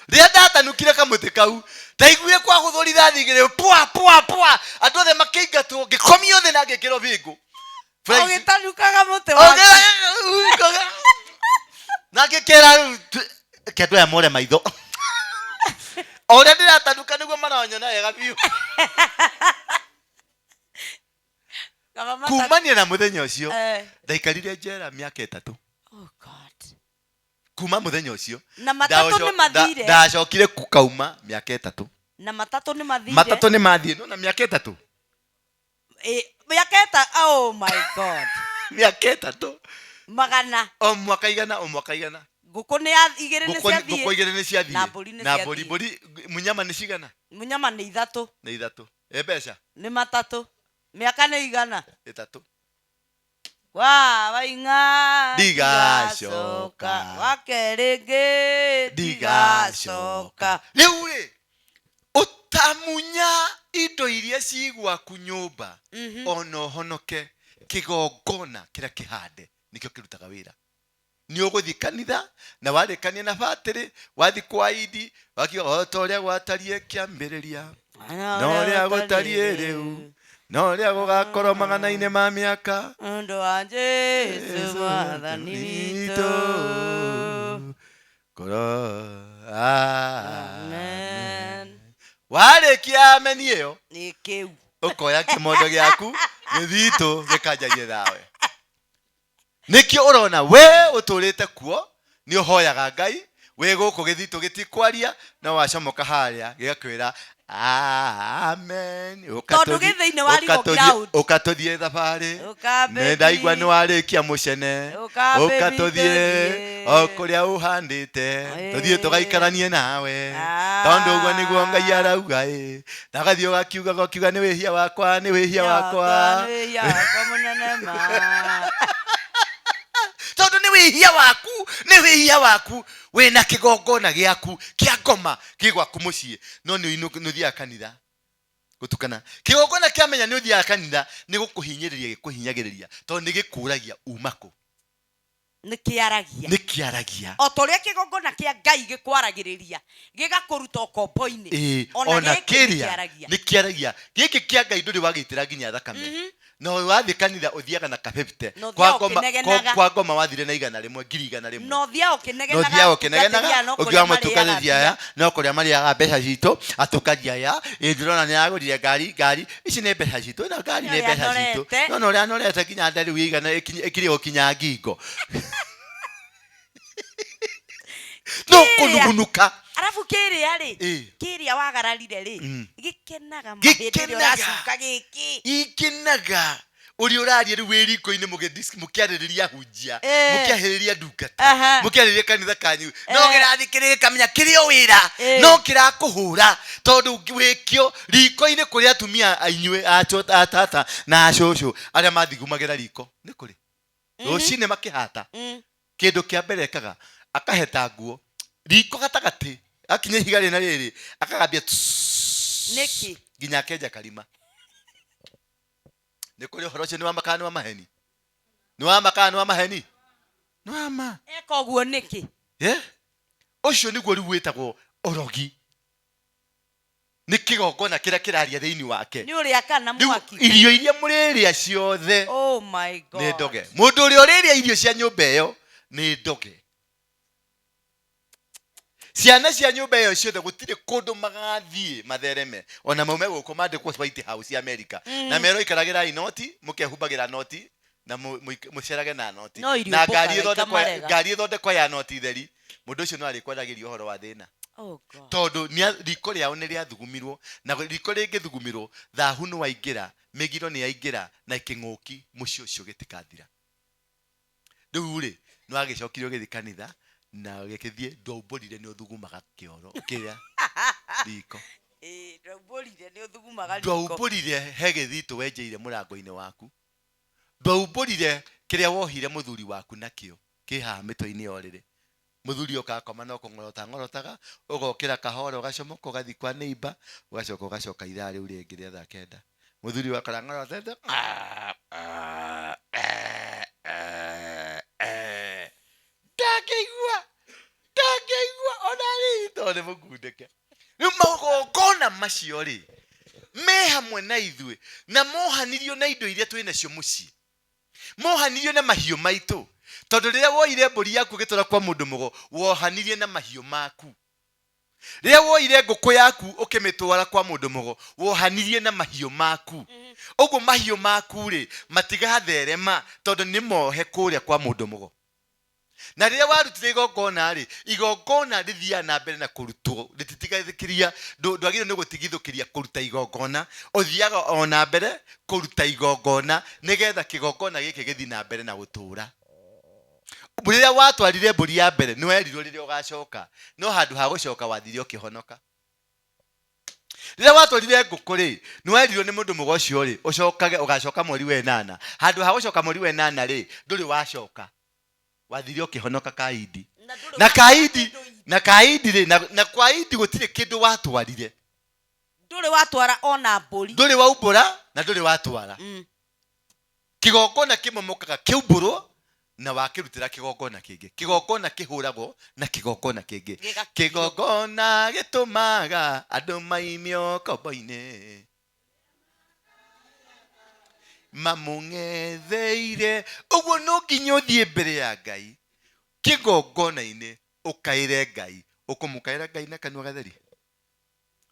Rĩrĩa ndatanukire kamũtĩ kau, ndaiguire kwa gũthwo rithathi igĩrĩ, pwa pwa pwa, andũ othe makĩingatwo, ngĩkomio thĩ na ngĩkĩrwo bĩngũ. Praise. Ũgĩtanukaga mũtĩ waku. Na ngĩkera rĩu reke andũ aya more maitho. O ũrĩa ndĩratanuka nĩguo maranyona wega biũ. Kaba mata- Kumania na mũthenya ũcio, ndaikarire njera mĩaka 3. Oh God. Kuma mũthenya ũcio. Na matatũ nĩ mathire. Ndacokire kukauma mĩaka 3. Na matatũ nĩ mathire. Matatũ nĩ mathiĩ, no na mĩaka 3. Mĩaka oh my God. Mĩaka 3. Magana. O mwaka igana, o mwaka igana. Ngũkũ nĩ ya igĩrĩ nĩ ciathiĩ. Ngũkũ igĩrĩ nĩ ciathiĩ. Na mbũri nĩ Na ciathiĩ. mbũri, mbũri, mũnyama nĩ cigana? Mũnyama nĩ 3. Nĩ 3. Mbeca? Nĩ matatũ. Mĩaka nĩ igana? 3. Wa, waing'a, Ndigacoka. Wa kerĩ ngĩ, Ndigacoka. Rĩu rĩ, ũtamunya indo iria ci gwaku nyũmba, ona ũhonoke, kĩgongona kĩrĩa kĩhande nĩkĩo kĩrutaga wĩra. Nĩ ũgũthiĩ kanitha na warĩkania na batĩrĩ, wathiĩ kwa idi, wakiuga o ta ũrĩa gwatariĩ kĩambĩrĩria, na ũrĩa gũtariĩ rĩu, na ũrĩa gũgakorwo magana-inĩ ma mĩaka. Ũndũ wa Jesũ mwathani witũ. Koro. Amen. Warĩkia ameni ĩyo, Nĩ kĩu. Ũkoya kĩmondo gĩaku Gĩthitũ gĩkanjarie nawe. Nĩkĩo ũrona we ũtũrĩte kuo nĩ ũhoyaga Ngai wĩ gũkũ gĩthitũ gĩtikwaria, no wacomoka harĩa gĩgakwĩra amen. Tondũ gĩ thĩinĩ wa legal ground. Ũka tũthiĩ thabarĩ. Ũka Nĩ ndaigua baby. nĩ warĩkia mũcene. Ũka Ũka baby tũthiĩ tũthiĩ. o kũrĩa ũhandĩte. Tũthiĩ tũgaikaranie nawe. Tondũ ũguo nĩguo Ngai arauga ĩ. Na ũgathiĩ ũgakiugaga ũkiuga nĩ wĩhia wakwa, nĩ wĩhia wakwa. Nĩ wĩhia wakwa mũnene ma. Tondũ nĩ wĩhia waku, nĩ wĩhia waku. Wĩna kĩgongona gĩaku kĩa ngoma gĩ gwaku mũciĩ, no nĩ ũthiaga kanitha gũtukana. Kĩgongona kĩamenya nĩ ũthiaga kanitha, nĩ gũkũhinyĩrĩria gĩkũhinyagĩrĩria, tondũ nĩ gĩkũragia uma kũ. Nĩ kĩaragia. Nĩ kĩaragia. O ta ũrĩa kĩgongona kĩa Ngai gĩkwaragĩrĩria, gĩgakũruta ũkombo-inĩ, Ĩĩ, ona ona gĩkĩ nĩ kĩrĩa kĩaragia. nĩ kĩaragia. Gĩkĩ kĩa Ngai ndũrĩ wagĩitĩra nginya thakame. Na wathiĩ kanitha ũthiaga na ka fifty. Na ũthiaga Kwa ngoma, ũkĩnegenaga. kwa ngoma wathire na igana rĩmwe, ngiri igana rĩmwe. Na ũthiaga ũkĩnegenaga Na ũthiaga atungatĩri ũkĩnegenaga, aya no kũrĩa ũkiuga marĩaga mũtungatĩri aya no kũrĩa marĩaga mbeca citũ, atungatĩri aya, ĩ ndĩrona nĩ aragũrire ngari, ngari, ici nĩ mbeca citũ, ĩno ngari nĩ Ũrĩa mbeca citũ. anorete. No, no ũrĩa anorete nginya nda rĩu ĩigana, ĩkiriĩ gũkinya ngingo. No Kĩrĩa. kũnugunuka. Arabu kĩrĩa rĩ, Ĩ. kĩrĩa wagararire rĩ, Mm. gĩkenaga ma hĩndĩ ĩrĩa Gĩkenaga. ũracuka gĩkĩ. Ikenaga. Ũrĩa ũraria rĩu wĩ riko-inĩ mũkĩarĩrĩria hunjia, Eh. mũkĩarĩrĩria ndungata, Aha. mũkĩarĩrĩria kanitha kanyu. No Eh. kĩrathikĩrĩria gĩkamenya kĩrĩ o wĩra, Eh. no kĩrakũhũra tondũ wĩkĩo riko-inĩ kũrĩ atumia ainyuĩ, a tata na a cũcũ arĩa mathigumagĩra riko. Nĩ kũrĩ. Rũcinĩ makĩhata. Kĩndũ kĩa mbere ekaga, akaheta nguo riko gatagatĩ, akinya ihiga rĩna rĩrĩ, akagambia tss, Nĩkĩ? nginya akenja karima. Nĩ kũrĩ ũhoro ũcio nĩ wa ma kana nĩ wa maheni? Nĩ wa ma kana nĩ wa maheni? Nĩ wa ma. Eka ũguo nĩkĩ? Eh? Ũcio nĩguo rĩu wĩtagwo ũrogi. Nĩ kĩgongona kĩrĩa kĩraria thĩinĩ wake. Nĩ ũrĩa kana Rĩu mwaki. irio iria mũrĩrĩa ciothe Oh my God. nĩ ndoge. Mũndũ ũrĩa ũrĩrĩa irio cia nyũmba ĩyo nĩ ndoge. Ciana cia nyũmba ĩyo ciothe gũtirĩ kũndũ magathiĩ mathereme. Ona maume gũkũ mandĩkwo White House ya America. Na merwo ikaragĩrai noti, mũkehumbagĩra noti na mũcerage na noti. No irio Na ũmbukaga ikamarega. ngari ĩthondekwo ya noti theri. Mũndũ ũcio no arĩkwendagĩria ũhoro wa thĩna. Oh God. Tondũ riko rĩao nĩ rĩathugumirwo, na riko rĩngĩthugumirwo, thahu nĩ waingĩra, mĩgiro nĩ yaingĩra, na kĩng'ũki mũciĩ ũcio gĩtikathira. Rĩu rĩ, nĩ wagĩcokire ũgĩthiĩ kanitha, na ũgĩgĩthiĩ, ndwaumbũrire nĩ ũthugumaga kĩoro, kĩrĩa riko. Ĩĩ, ndwaumbũrire nĩ ũthugumaga riko. Ndwaumbũrire he gĩthitũ wenjeire mũrango-inĩ waku. Ndwaumbũrire kĩrĩa wohire mũthuri waku nakĩo, kĩ haha mĩtwe-inĩ ya ũrĩrĩ. Mũthuri ũkakoma no kũng'orota ng'orotaga, ũgokĩra kahora ũgacomoka ũgathiĩ kwa neighbor, ũgacoka ũgacoka ithaa rĩu rĩngĩ rĩa thaa kenda. Mũthuri wakora ng'orotete, ndangĩigua, ndangĩigua ona rĩrĩ tondũ nĩ mũkundĩke. Rĩu magongona macio rĩ, me hamwe na ithuĩ, na mohanirio na indo iria twĩ nacio mũciĩ. Mohanirio na mahiũ maitũ. Tondũ rĩrĩa woire mbũri yaku ũgĩtwara kwa mũndũ mũgo, wohanirie na mahiũ maku. Rĩrĩa woire ngũkũ yaku ũkĩmĩtwara kwa mũndũ mũgo, wohanirie na mahiũ maku. Ũguo mahiũ maku rĩ, matigatherema tondũ nĩ mohe kũrĩa kwa mũndũ mũgo. Na rĩrĩa warutire igongona rĩ, igongona rĩthiaga na mbere na kũrutwo, rĩtitigathĩkĩria, ndwagĩrĩirwo nĩ gũtigithũkĩria kũruta igongona, ũthiaga o na mbere kũruta igongona nĩgetha kĩgongona gĩkĩ gĩthiĩ na mbere na gũtũra. Rĩrĩa watwarire mbũri ya mbere, nĩ werirwo rĩrĩa ũgacoka, no handũ ha gũcoka wathire ũkĩhonoka. Rĩrĩa watwarire ngũkũ rĩ, nĩ werirwo nĩ mũndũ mũgo ũcio rĩ, ũcokage, ũgacoka mweri wa ĩnana. Handũ ha gũcoka mweri wa ĩnana rĩ, ndũrĩ wacoka. Wathire ũkĩhonoka kaindi. Na ndũrĩ Na watwara kaindi, kĩndũ indi. na kaindi rĩ, na kwa indi gũtirĩ kĩndũ watwarire. Ndũrĩ watwara ona mbũri. Ndũrĩ waumbũra na ndũrĩ watwara. Kĩgongona kĩmomokaga kĩaumbũrwo na wakĩrutĩra kĩgongona kĩngĩ. Kĩgongona kĩhũragwo na kĩgongona kĩngĩ. Gĩgakĩrio. Kĩgongona gĩtũmaga andũ maimio kombo-inĩ. Mamũng'etheire. Ũguo no nginya ũthiĩ mbere ya Ngai kĩgongona-inĩ ũkaĩre Ngai. Ũkũmũkaĩra Ngai na kanua gatheri?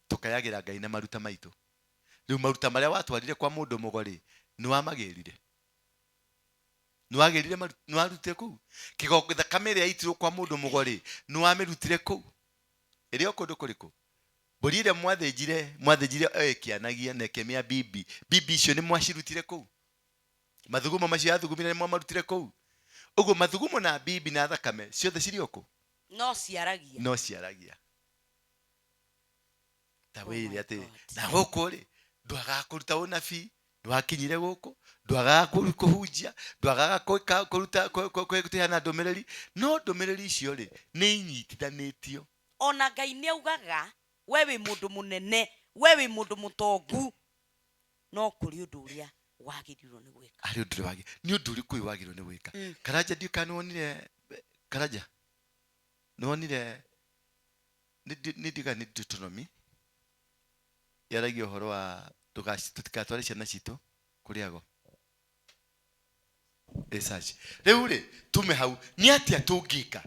Tũkayagĩra Ngai na maruta maitũ. Rĩu maruta marĩa watwarire kwa mũndũ mũgo rĩ, Nĩ wamagĩrire, nĩ wagĩrire maru, nĩ warutire kũu kĩgongo, thakame ĩrĩa yaitirwo kwa mũndũ mũgo rĩ, nĩ wamĩrutire kũu ĩrĩ o kũndũ kũrĩkũ? Mbũri ĩrĩa mwathĩnjire o ĩkĩanagia na ĩkĩmĩa bibi, bibi icio nĩ mwacirutire kũu? Mathugumo macio yathugumire nĩ mwamarutire kũu? Ũguo mathugumo na bibi na thakame ciothe cirĩ o kũ? No ciaragia. No ciaragia ta. Oh my Wĩre atĩ God. Na gũkũ rĩ, ndwagaga kũruta ũnabii, ndwakinyire gũkũ, ndwagaga kũhunjia, ndwagaga kũruta kũheana ndũmĩrĩri, no ndũmĩrĩri icio rĩ, nĩ inyitithanĩtio. Ona Ngai nĩ augaga we wĩ mũndũ mũnene, we wĩ mũndũ mũtongu, no kũrĩ ũndũ ũrĩa wagĩrĩirwo nĩ gwĩka. Harĩ ũndũ ũrĩa nĩ ũndũ ũrĩkũ ũyũ wagĩrĩirwo nĩ gwĩka? Karanja, ndiũ kana nĩwonire Karanja, nĩwonire nĩ ndiga nĩ Deuteronomy yaragia ũhoro wa tũtigatware ciana citũ kũrĩ ago research. Rĩu rĩ, tume hau, nĩ atĩa tũngĩka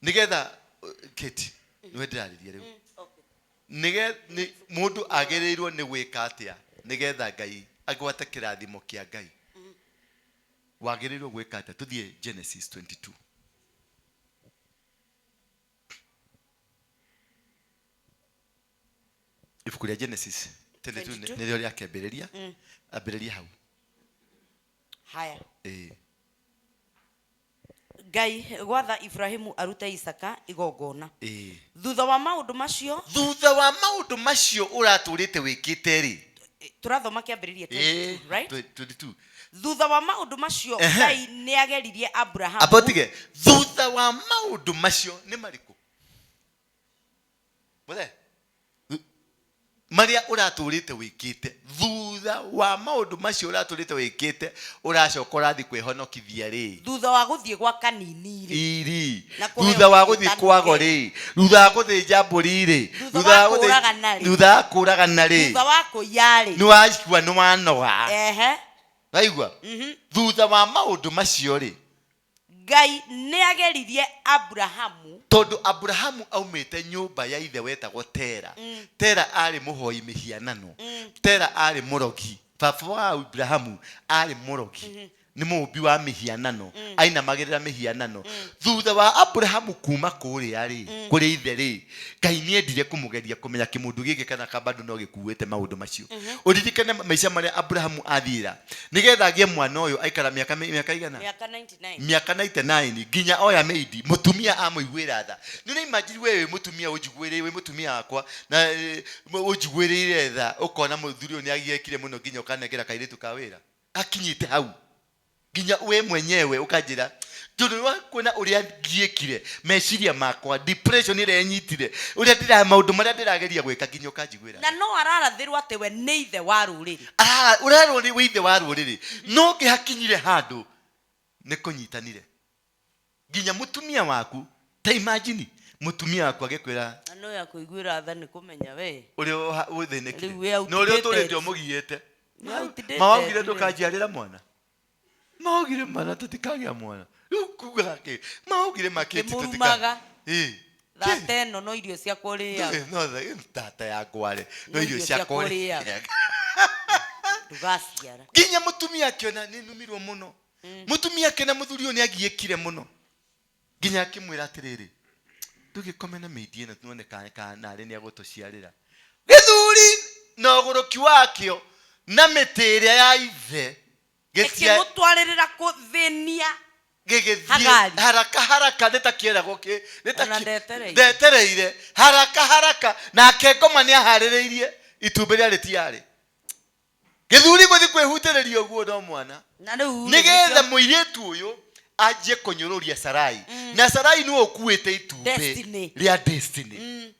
nĩgetha Kate, nĩwe ndĩrarĩria rĩu, nĩ mũndũ agĩrĩirwo nĩ gwĩka atĩa nĩgetha Ngai agwate kĩrathimo kĩa Ngai? Wagĩrĩirwo gwĩka atĩa? Tũthiĩ Genesis 22. Ibuku rĩa Genesis 22. 22. Nĩrĩo rĩa kĩambĩrĩria. Ambĩrĩria hau. Haya. Ĩĩ. Ngai gwatha Ibrahimu arute Isaka igongona. Ĩĩ. Thutha wa maũndũ macio. Thutha wa maũndũ macio ũratũrĩte wĩkĩte rĩ. Tũrathoma kĩambĩrĩria 22, right? 22. Thutha wa maũndũ macio, Ngai nĩ ageririe Abrahamu. Abotige thutha wa maũndũ macio nĩ marĩkũ? Mũthee, marĩa ũratũrĩte wĩkĩte, thutha wa maũndũ macio ũratũrĩte wĩkĩte, ũracoka ũrathiĩ kwĩhonokithia rĩ. Thutha wa gũthiĩ gwa kanini rĩ. Iri. Na kũheo Thutha wa gũthiĩ ũtanuke. kwago rĩ, thutha wa gũthĩnja mbũri rĩ. Thutha wa kũũragana rĩ. Thutha wa kũũragana rĩ. Thutha wa kũiya rĩ. Nĩ waigua nĩ wanoga. Waigua, thutha wa maũndũ macio rĩ. Ngai nĩ ageririe Abrahamu. Tondũ Aburahamu aumĩte nyũmba ya ithe wetagwo Tera. Tera arĩ mũhoi mĩhianano. Tera arĩ mũrogi. Baba wa Abrahamu arĩ mũrogi, nĩ mũũmbi wa mĩhianano, ainamagĩrĩra mĩhianano. Thutha wa Aburahamu kuma kũrĩa rĩ, kũrĩ ithe rĩ, Ngai nĩ endire kũmũgeria, kũmenya kĩmũndũ gĩkĩ kana ka bado no gĩkuĩte maũndũ macio. Ũririkane maica marĩa Aburahamu athiĩra nĩgetha agĩe mwana ũyũ, aikara mĩaka igana. Mĩaka 99. Mĩaka 99 nginya oya maid, mũtumia amũiguĩra tha. Nĩ ũra imagine we wĩ mũtumia ũnjiguĩrĩire, wĩ mũtumia wakwa na ũnjiguĩrĩire tha, ũkona mũthuri ũyũ nĩ agiĩkire mũno nginya ũkanengera kairĩtu ka wĩra akinyĩte hau, nginya we mwenyewe ũkanjĩra tondũ nĩ wakuona ũrĩa ngiĩkire meciria makwa, depression ĩrĩa ĩnyitire, ũrĩa ndĩra maũndũ marĩa ndĩrageria gwĩka, nginya ũkanjiguĩra. Na no ararathĩrwo atĩ we nĩ ithe wa rũrĩrĩ. Ũrerwo nĩ wĩ ithe wa rũrĩrĩ, no ngĩhakinyire handũ nĩ kũnyitanire nginya mũtumia waku. Ta imagine mũtumia waku agĩkwĩra. Na no ya kũiguĩra tha nĩ kũmenya we ũrĩa ũthĩnĩkire. Rĩu wĩ Na ũrĩa outdated. ũtũrĩte ũmũgiĩte. Nĩ outdated. Mawaugire ndũkanjiarĩra mwana, maugire mana tũtikagĩa mwana, rĩu kugaga kĩ? Maugire makĩti. Ĩmũrumaga. Ĩ. Thata ĩno no irio ciakwa ũrĩaga. No tata yakwa rĩ, no No irio irio ciakwa ciakwa ũrĩaga. Ndũgaciara. Nginya mũtumia akĩona nĩ numirwo mũno, mũtumia akĩona mũthuri ũyũ nĩ agiĩkire mũno, nginya akĩmwĩra atĩrĩrĩ, ndũgĩkome na mĩindi ĩno tuone kana narĩ nĩ agũtũciarĩra. Gĩthuri na ũgũrũki wakĩo na mĩtĩ ĩrĩa ya ithe ĩkĩmũtwarĩrĩra kũthĩnia gĩgĩthiĩ. Hagari. Haraka haraka nĩ ta kĩeragwo kĩ nĩ ta Ona ndetereire. ndetereire haraka haraka, nake ngoma nĩ aharĩrĩirie itumbĩ rĩarĩ tiarĩ gĩthuri gũthiĩ kwĩhutĩrĩria ũguo no mwana. Na rĩu rĩ, Nĩgetha nĩkĩo mũirĩtu ũyũ anjie kũnyũrũria Sarai, na Sarai nĩwe ũkuĩte itumbĩ Destiny. rĩa destiny.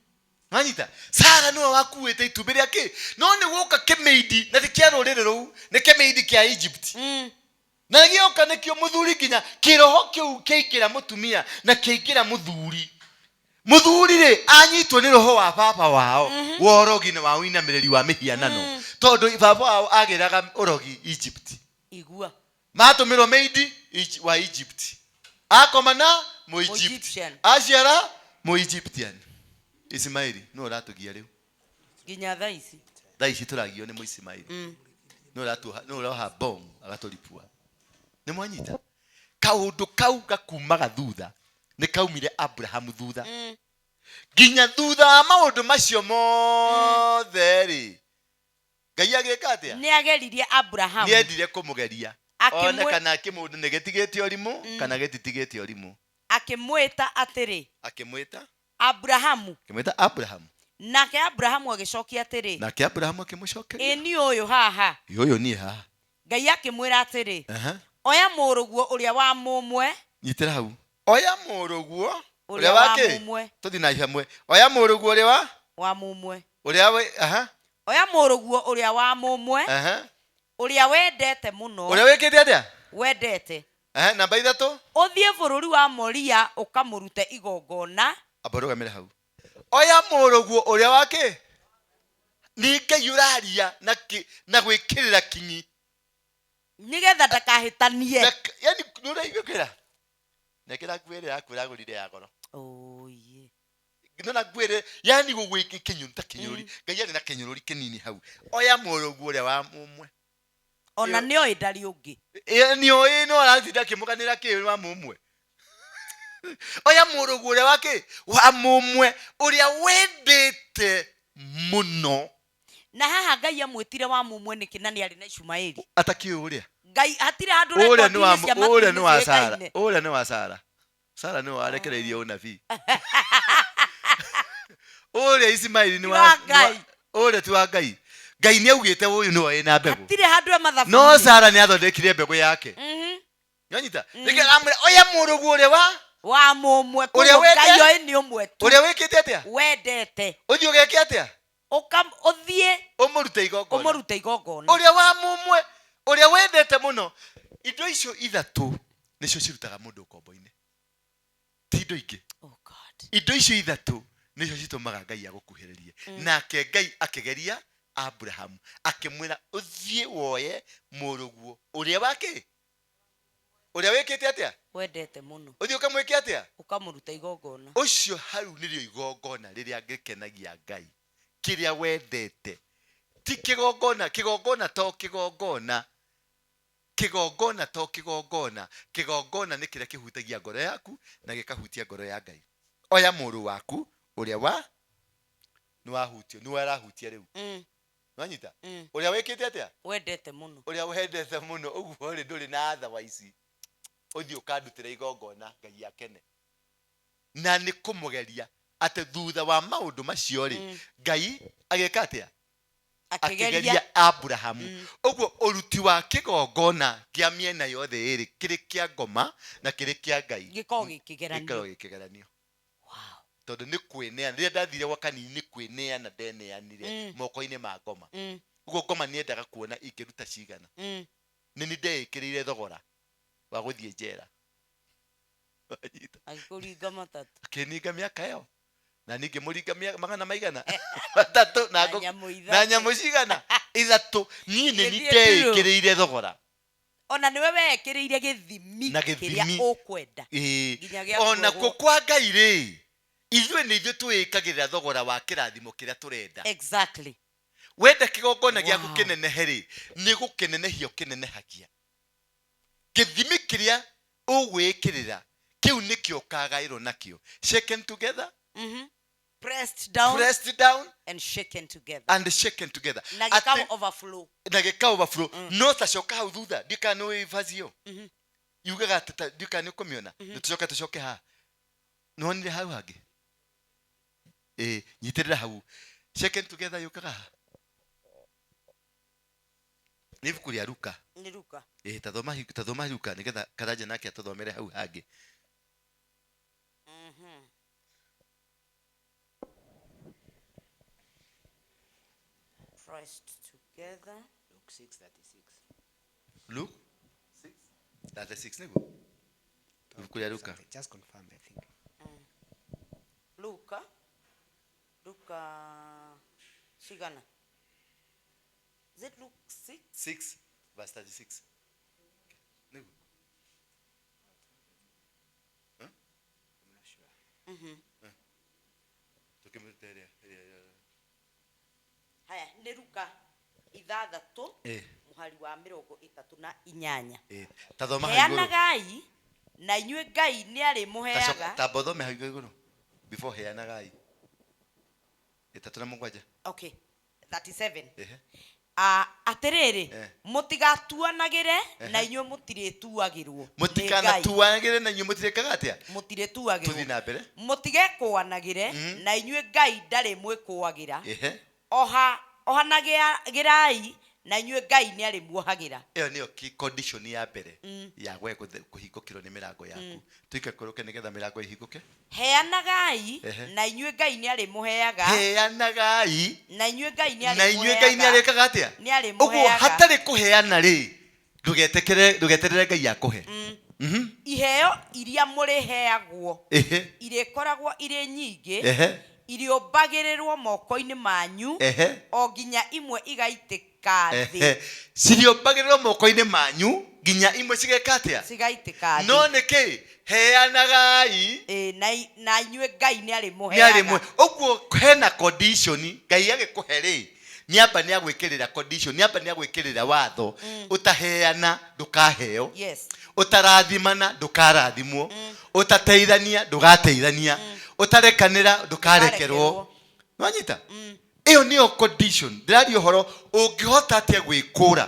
Wanyita, Sara nĩwe wakuĩte itumbĩ rĩa kĩ, no nĩ gũka kĩmĩindi na ti kĩa rũrĩrĩ rũu, nĩ kĩmĩindi kĩa Egypt. Na gĩoka nĩkĩo mũthuri, nginya kĩroho kĩu kĩaingĩra mũtumia na kĩaingĩra mũthuri. Mũthuri rĩ, anyitwo nĩ roho wa baba wao wa ũrogi na wa ũinamĩrĩri wa mĩhianano, tondũ baba wao agĩraga ũrogi Egypt. Igua. Matũmĩrwo maid wa Egypt, akoma na mũegypt. Mũegyptian. Aciara mũegyptian Ismaili, nĩwe ũratũgia rĩu. Nginya thaa ici. Thaa ici tũragio nĩ mũismaili. Nĩ ũratuoha, nĩ ũroha bomu agatũripua. Nĩ mwanyita kaũndũ kau gakumaga thutha, nĩ kaumire Abrahamu thutha nginya thutha wa maũndũ macio mothe rĩ, Ngai agĩka atĩa? Nĩ ageririe Abrahamu. Nĩ endire kũmũgeria one kana kĩmũndũ nĩ gĩtigĩte ũrimũ kana gĩtitigĩte ũrimũ. Akĩmwĩta atĩrĩ, Akĩmwĩta Abrahamu. Akĩmwĩta Abrahamu. Nake Abrahamu agĩcokia atĩrĩ, Nake Abrahamu akĩmũcokeria, Ĩ niĩ ũyũ haha. Ĩ ũyũ niĩ haha. Ngai akĩmwĩra atĩrĩ, Oya mũrũguo ũrĩa wa mũmwe. Nyitĩra hau. Oya mũrũguo ũrĩa ũrĩa wa wa kĩ? Mũmwe. Tũthiĩ na hamwe. Oya mũrũguo ũrĩa wa wa mũmwe. Ũrĩa wĩ aha. Oya mũrũguo ũrĩa wa mũmwe, ũrĩa wendete mũno. Ũrĩa wĩkĩte atĩa? Wendete. Namba 3. Ũthiĩ bũrũri wa Moria ũkamũrute igongona. Amba ũrũgamĩre hau. Oya mũrũguo ũrĩa wa kĩ? Nĩ Ngai ũraria na kĩ, na gwĩkĩrĩra kinyi. Nĩgetha ndakahĩtanie. Yani nĩ ũraigua? Nekĩra nguo ĩrĩa yaku ũragũrire ya goro. Oye. Nona nguo ĩrĩa, yani gũgwĩka kĩnyũrũri ta kĩnyũrũri. Ngai arĩ na kĩnyũrũri kĩnini hau. Oya mũrũguo ũrĩa wa mũmwe. Ona nĩ oĩ ndarĩ ũngĩ. Nĩ oĩ, no aratinda akĩmũganĩra kĩ wa mũmwe. Oya mũrũguo ũrĩa wa kĩ? Wa mũmwe, ũrĩa wendete mũno. Na haha Ngai amwĩtire wa mũmwe nĩkĩ na nĩ arĩ na Ishumaeli? Atakĩũĩ ũrĩa. Ngai hatirĩ handũ Ũrĩa nĩ wa rekondi-inĩ cia ũrĩa nĩ wa matu-inĩ Sara. ciũĩkaine. Ũrĩa nĩ wa Sara. Sara nĩwe warekereirie ũnabii. Ũrĩa Ismaili nĩ Ti wa Ngai. Ũrĩa ti wa Ngai. Ngai nĩ augĩte ũyũ nĩwe wĩna mbegũ. Hatirĩ handũ e mathabu. No Sara nĩ athondekire mbegũ yake. Nyanyita. Nĩkĩo aramwĩra oya mũrũguo ũrĩa wa wa mũmwe. Ũrĩa Koguo wende- Ngai oĩ nĩ ũmwe tu. Ũrĩa wĩkĩte atĩa? Wendete. Ũthiĩ ũgeke atĩa? Ũthiĩ ũmũrute igongona. Ũmũrute igongona. Ũrĩa wa mũmwe, ũrĩa wendete mũno. Indo icio ithatũ nĩcio cirutaga mũndũ ũkombo-inĩ. Ti indo ingĩ. Oh God. Indo icio ithatũ nĩcio citũmaga Ngai agũkuhĩrĩrie. Nake Ngai akĩgeria Abrahamu, akĩmwĩra ũthiĩ woye mũrũguo ũrĩa wa kĩ? Ũrĩa wĩkĩte atĩa? Wendete mũno. Ũthiĩ ũkamwĩke atĩa? Ũkamũruta igongona. Ũcio hau nĩrĩo igongona rĩrĩa rĩkenagia Ngai. Kĩrĩa wendete. Ti kĩgongona, kĩgongona to kĩgongona. Kĩgongona to kĩgongona. Kĩgongona nĩ kĩrĩa kĩhutagia ngoro yaku na gĩkahutia ngoro ya Ngai. Oya mũrũ waku ũrĩa wa nĩ wahutio, nĩ warahutia rĩu. Nĩwanyita? Ũrĩa wĩkĩte atĩa? Wendete mũno. Ũrĩa wendete mũno, ũguo rĩ ndũrĩ na tha wa ici. Ũthiĩ ũkandutĩra igongona Ngai akene. Na nĩ kũmũgeria atĩ thutha wa maũndũ macio rĩ, Ngai agĩka atĩa? Akĩgeria Akĩgeria Abrahamu. Ũguo ũruti wa kĩgongona kĩa mĩena yothe ĩrĩ, kĩrĩ kĩa ngoma na kĩrĩ kĩa Ngai, gĩkoragwo gĩkĩgeranio. Gĩkoragwo gĩkĩgeranio. Wow. Tondũ nĩ kwĩneana, rĩrĩa ndathire gwa kanini nĩ kwĩneana ndeneanire moko-inĩ ma ngoma. Ũguo ngoma nĩendaga kuona ingĩruta cigana. Nĩ niĩ ndeĩkĩrĩire thogora wa gũthiĩ njera. Wanyita? Agĩkũringa matatũ. Akĩninga mĩaka ĩyo. Na ningĩ mũringa magana maigana? Matatũ na Na ngũ- nyamũ na ithatũ. nyamũ cigana? Ithatũ. Niĩ nĩ niĩ Gĩthiĩ ndurũ. ndeĩkĩrĩire thogora. Ona nĩwe weĩkĩrĩire gĩthimi Na kĩrĩa gĩthimi. ũkwenda. Ĩĩ. Nginya gĩa Ona kuohwo. kuo kwa Ngai rĩ, ithuĩ nĩ ithuĩ twĩĩkagĩrĩra thogora wa kĩrathimo kĩrĩa tũrenda. Exactly. Wenda kĩgongona gĩaku Wow. kĩnenehe rĩ, nĩ gũkĩnenehia ũkĩnenehagia. Gĩthimi kĩrĩa ũgwĩkĩrĩra kĩu nĩkĩo ũkagaĩrwo nakĩo. Shaken together, Pressed down, pressed down and shaken together. And shaken together. Na gĩka Atĩ- overflow. Na gĩka overflow. No tacoka hau thutha, ndiũĩ kana nĩ ũĩ verse ĩyo. Yugaga atĩ ndiũĩ kana nĩ ũkũmĩona. Nĩ tũcoke tũcoke haha. Nĩwonire hau hangĩ? Ĩĩ, nyitĩrĩra hau. Shaken together yũkaga haha. Nĩ ibuku rĩa Luka. Nĩ Luka. Ĩĩ, tathoma Luka nĩgetha Karanja nake atũthomere hau hangĩ. Pressed together. Luke 6:36. Luke 6:36 nĩguo? Ibuku rĩa Luka. Something. Just confirm, I think. Luka. Luka cigana? Is it Luke 6? 6 verse 36. Nĩguo? I'm not sure. Tũkĩmĩruta ĩrĩa Haya, nĩ Luka 6 Eh. Mũhari wa 38. Ĩ, ta thoma hau igũrũ. Heanagai na inyuĩ Ngai nĩ arĩmũheaga. Tamba ũthome hau igũrũ before heanagai. 37. Okay, 37. Ehe. Ah, atĩrĩrĩ, mũtigatuanagĩre na inyuĩ mũtirĩtuagĩrwo nĩ Ngai. Mũtikanatuanagĩre na inyuĩ mũtirĩkaga atĩa? Tũthiĩ Mũtirĩtuagĩrwo. Na mbere. Mũtigekũanagĩre na inyuĩ Ngai ndarĩ mwĩkũagĩra. Ehe. Ohanagĩrai na inyuĩ Ngai nĩ arĩmuohagĩra. Ĩyo nĩyo condition ya mbere ya we kũhingũkĩrwo nĩ mĩrango yaku. Tũikũrũke nĩgetha mĩrango ĩhingũke. Heanagai na inyuĩ Ngai nĩ arĩmũheaga. Heanagai na inyuĩ Ngai nĩ na inyuĩ Ngai nĩ arĩmũheaga. arĩkaga atĩa? Nĩ arĩmũheaga. Ũguo hatarĩ kũheana rĩ, ndũgetekere, ndũgeterere Ngai akũhe. Iheo iria mũrĩheagwo irĩkoragwo irĩ nyingĩ, irĩũmbagĩrĩrwo moko-inĩ manyu o nginya imwe igaitĩka thĩ. Ehe, cirĩũmbagĩrĩrwo moko-inĩ manyu nginya imwe cigeka atĩa? Cigaitĩka thĩ. No nĩkĩ? Heanagai. Ĩ, na inyuĩ Ngai nĩ nĩ arĩmũheaga. arĩmwe. Ũguo hena condition. Ngai agĩkũhe rĩ, nĩamba nĩ agwĩkĩrĩra condition, nĩamba nĩ agwĩkĩrĩra watho. Ũtaheana ndũkaheo. Ũtarathimana ndũkarathimwo. Ũtateithania ndũgateithania. Ũtarekanĩra ndũkarekerwo. Ndũkarekerwo. Nwanyita ĩyo nĩyo condition. Ndĩraria ũhoro ũngĩhota atĩa gwĩkũra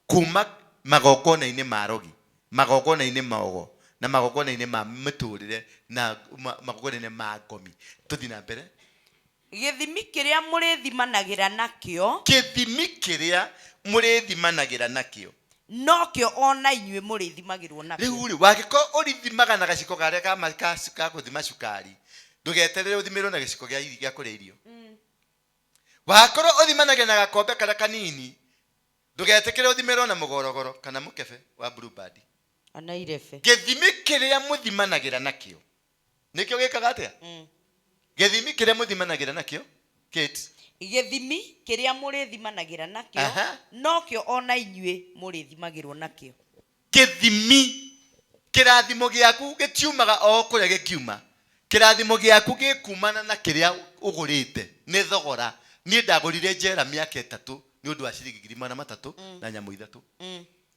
kuma magongona-inĩ ma rogi, magongona-inĩ maogo, na magongona-inĩ ma mĩtũrĩre, na magongona-inĩ ma ngomi. Tũthiĩ na mbere. Gĩthimi kĩrĩa mũrĩthimanagĩra nakĩo, Gĩthimi kĩrĩa mũrĩthimanagĩra nakĩo, nokĩo ona inyuĩ mũrĩthimagĩrwo nakĩo. Rĩu rĩ, wangĩkorwo ũrithimaga na gaciko karĩa ka gũthima cukari, ndũgeterere ũthimĩrwo na gĩciko gĩa kũrĩa irio. Wakorwo ũthimanagia na gakombe karĩa kanini, ndũgetĩkĩre ũthimĩrwo na mũgorogoro kana mũkebe wa Blue Band. Ona irebe. Gĩthimi kĩrĩa mũthimanagĩra nakĩo nĩkĩo gĩkaga atĩa? Gĩthimi kĩrĩa mũthimanagĩra nakĩo, Kate. Gĩthimi kĩrĩa mũrĩthimanagĩra nakĩo, nokĩo ona inyuĩ mũrĩthimagĩrwo nakĩo. Gĩthimi, kĩrathimo gĩaku gĩtiumaga o kũrĩa gĩkiuma. Kĩrathimo gĩaku gĩkumana na kĩrĩa ũgũrĩte nĩ thogora. Niĩ ndagũrire njera mĩaka 3 nĩ ũndũ wa ciringi 300,000 na nyamũ 3.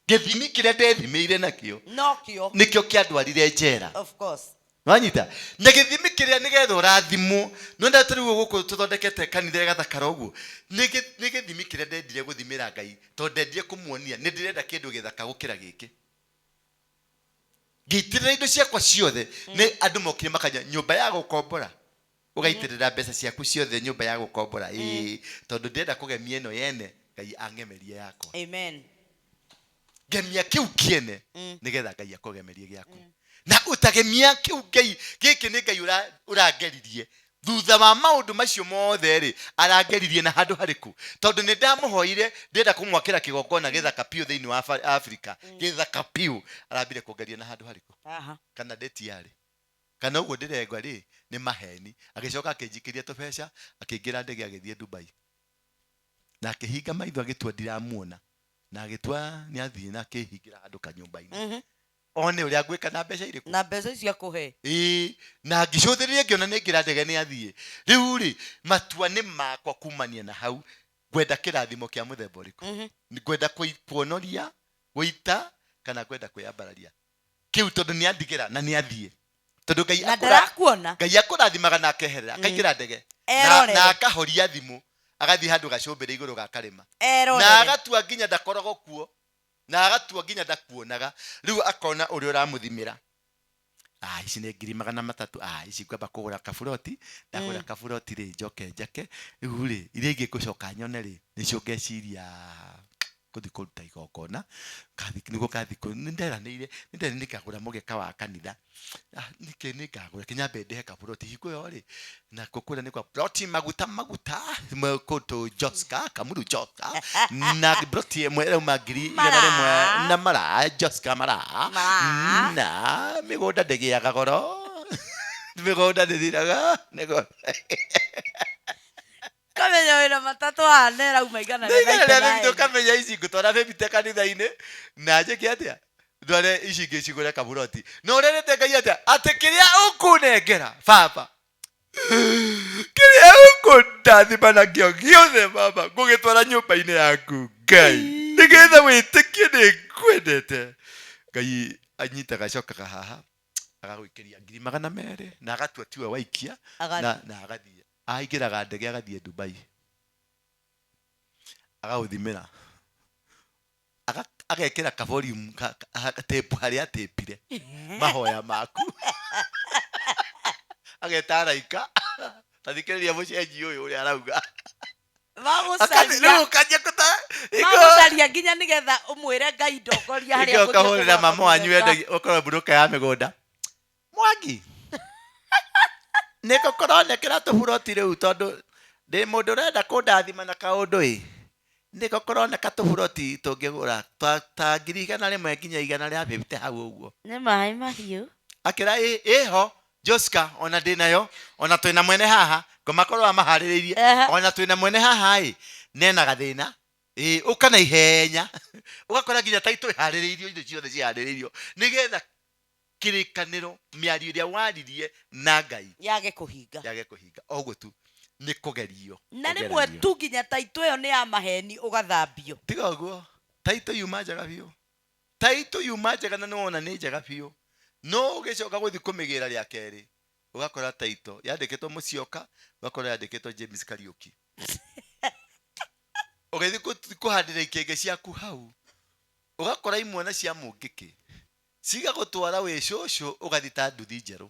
Gĩthimi kĩrĩa ndethimĩire nakĩo nokĩo nĩkĩo kĩandwarire njera. Of course. Wanyita na gĩthimi kĩrĩa nĩgetha ũrathimwo. Nĩwenda ta rĩu gũkũ tũthondekete kanitha ĩgathakara ũguo, nĩ gĩthimi kĩrĩa ndendire gũthimĩra Ngai, tondũ ndendire kũmuonia nĩ ndĩrenda kĩndũ gĩthaka gũkĩra gĩkĩ. Ngĩitĩrĩra indo ciakwa ciothe. Nĩ andũ mokire makanja nyũmba ya gũkombora, ũgaitĩrĩra mbeca ciaku ciothe nyũmba ya gũkombora. Ĩĩ, tondũ ndĩrenda kũgemia ĩno yene, Ngai ang'emerie yakwa. Amen. Gemia kĩu kĩene nĩgetha Ngai akũgemerie gĩaku. Na ũtagemia kĩu Ngai gĩkĩ nĩ Ngai ũrangeririe thutha wa maũndũ macio mothe rĩ, arangeririe na handũ harĩkũ? Tondũ nĩ ndamũhoire ndĩrenda kũmwakĩra kĩgongona gĩthaka biũ thĩinĩ wa Afrika, gĩthaka biũ. Arambire kũngeria na handũ harĩkũ? Kana ndĩtiarĩ kana ũguo ndĩrengwa rĩ nĩ maheni. Agĩcoka akĩnjikĩria tũbeca, akĩingĩra ndege, agĩthiĩ Dubai, na akĩhinga maitho, agĩtua ndiramuona, na agĩtua nĩ athiĩ, na akĩhingĩra handũ kanyũmba-inĩ one ũrĩa ngwĩka na mbeca irĩkũ. Na mbeca icio akũhe. Ĩĩ, na ngĩcũthĩrĩria ngĩona nĩ ngĩra ndege nĩ athiĩ. Rĩu rĩ, matua nĩ makwa kumania na hau. Ngwenda kĩrathimo kĩa mũthemba ũrĩkũ? Ngwenda kuonoria gũita kana ngwenda kwĩyambararia kĩu? Tondũ nĩ andigĩra na nĩ athiĩ, tondũ Ngai na ndarakuona. Ngai akũrathimaga na akeherera, akaingĩra ndege Erorere. na akahoria thimũ, agathiĩ handũ gacũmbĩrĩ igũrũ ga karĩma na Erorere. agatua nginya ndakoragwo kuo, na agatua nginya ndakuonaga. Rĩu akona ũrĩa ũramũthimĩra. Ah, ici nĩ 300,000. Ah, ici ngwamba kũgũra kaburoti. Ndagũra kaburoti rĩ, njoke njake. Rĩu rĩ, iria ingĩ ngũcoka nyone rĩ, nĩcio ngeciria gũthiĩ kũruta igongona. Nĩguo ngathi nĩ nderanĩire nĩngagũra mũgeka wa kanitha. Ah, nĩkĩ nĩngagũra kinyambe ndĩhe kaburoti hingo ĩyo rĩ, nako kũrĩa nĩ kwa broti maguta maguta kũndũ Joska Kamuru Joska, na broti ĩmwe ĩrauma 100,000. Mara. Na mara Joska mara. Mara. Na mĩgũnda ndĩgĩaga goro, mĩgũnda ndĩthiraga nĩgo. Kamenya wĩna matatũ haha nĩ ĩrauma igana rĩa Nĩ igana rĩa 99. 50. Ũkamenya ici ngũtwara bĩbite kanitha-inĩ na njĩke atĩa, ndware ici ingĩ cigũre kaburoti. Na ũrerete Ngai atĩa? Atĩ kĩrĩa ũkũnengera baba, kĩrĩa ũkũndathima nakĩo gĩothe baba, ngũgĩtwara nyũmba-inĩ yaku Ngai. Nĩkĩ Nĩgetha wĩtĩkie nĩ ngwendete. Ngai anyitaga acokaga haha agagũikĩria 200,000 na agatua tiwe waikia. Agathiĩ. Na agathiĩ aingĩraga ndege agathiĩ Dubai agagũthimĩra agekĩra ka volume ka tape harĩa atĩpire mahoya maku ageta araika tathikĩrĩria mũcenji ũyũ ũrĩa arauga. Magũcaria. Rĩu ũkanjia kũta Magũcaria nginya nĩgetha ũmwĩre Ngai ndongoria harĩa Ĩngĩ ngũthiĩ ũkahũrĩra kũgũra mama wanyu kamũgeka. wendagia ũkorwo mburuka ya mĩgũnda Mwangi nĩkũ kũronekera tũburoti rĩu tondũ ndĩ mũndũ ũrenda kũndathima na kaũndũ ĩ nĩkũ kũroneka tũburoti tũngĩgũra ta 100,000 nginya 150 hau ũguo. Nĩ maĩ mahiũ. Akĩra ĩho Josca ona ndĩnayo ona twĩna mwene haha ngomakorwo amaharĩrĩirie. Ona twĩna mwene haha ĩ nena gathĩna ĩ ũka na ihenya ũgakora nginya taitũ ĩharĩrĩirio indo ciothe ciharĩrĩirio nĩgetha kĩrĩkanĩro mĩario ĩrĩa waririe na Ngai yage kũhinga. Yage kũhinga oguo tu nĩ kũgerio. Na rĩmwe Ũgeragio. Tu nginya taitũ ĩyo nĩ ya maheni ũgathambio. Tiga ũguo taitũ yuma njega biũ taitũ yuma njega na nĩwona nĩ njega biũ no ũgĩcoka gũthiĩ kũmĩgĩra rĩa kerĩ ũgakora taitũ yandĩkĩtwo Mũcioka ũgakora yandĩkĩtwo James Kariũki ũgĩthiĩ kũhandĩra ikĩngĩ ciaku hau ũgakora imwana cia mũngĩkĩ cigagũtwara wĩ cũcũ ũgathiĩ ta nduthi njerũ.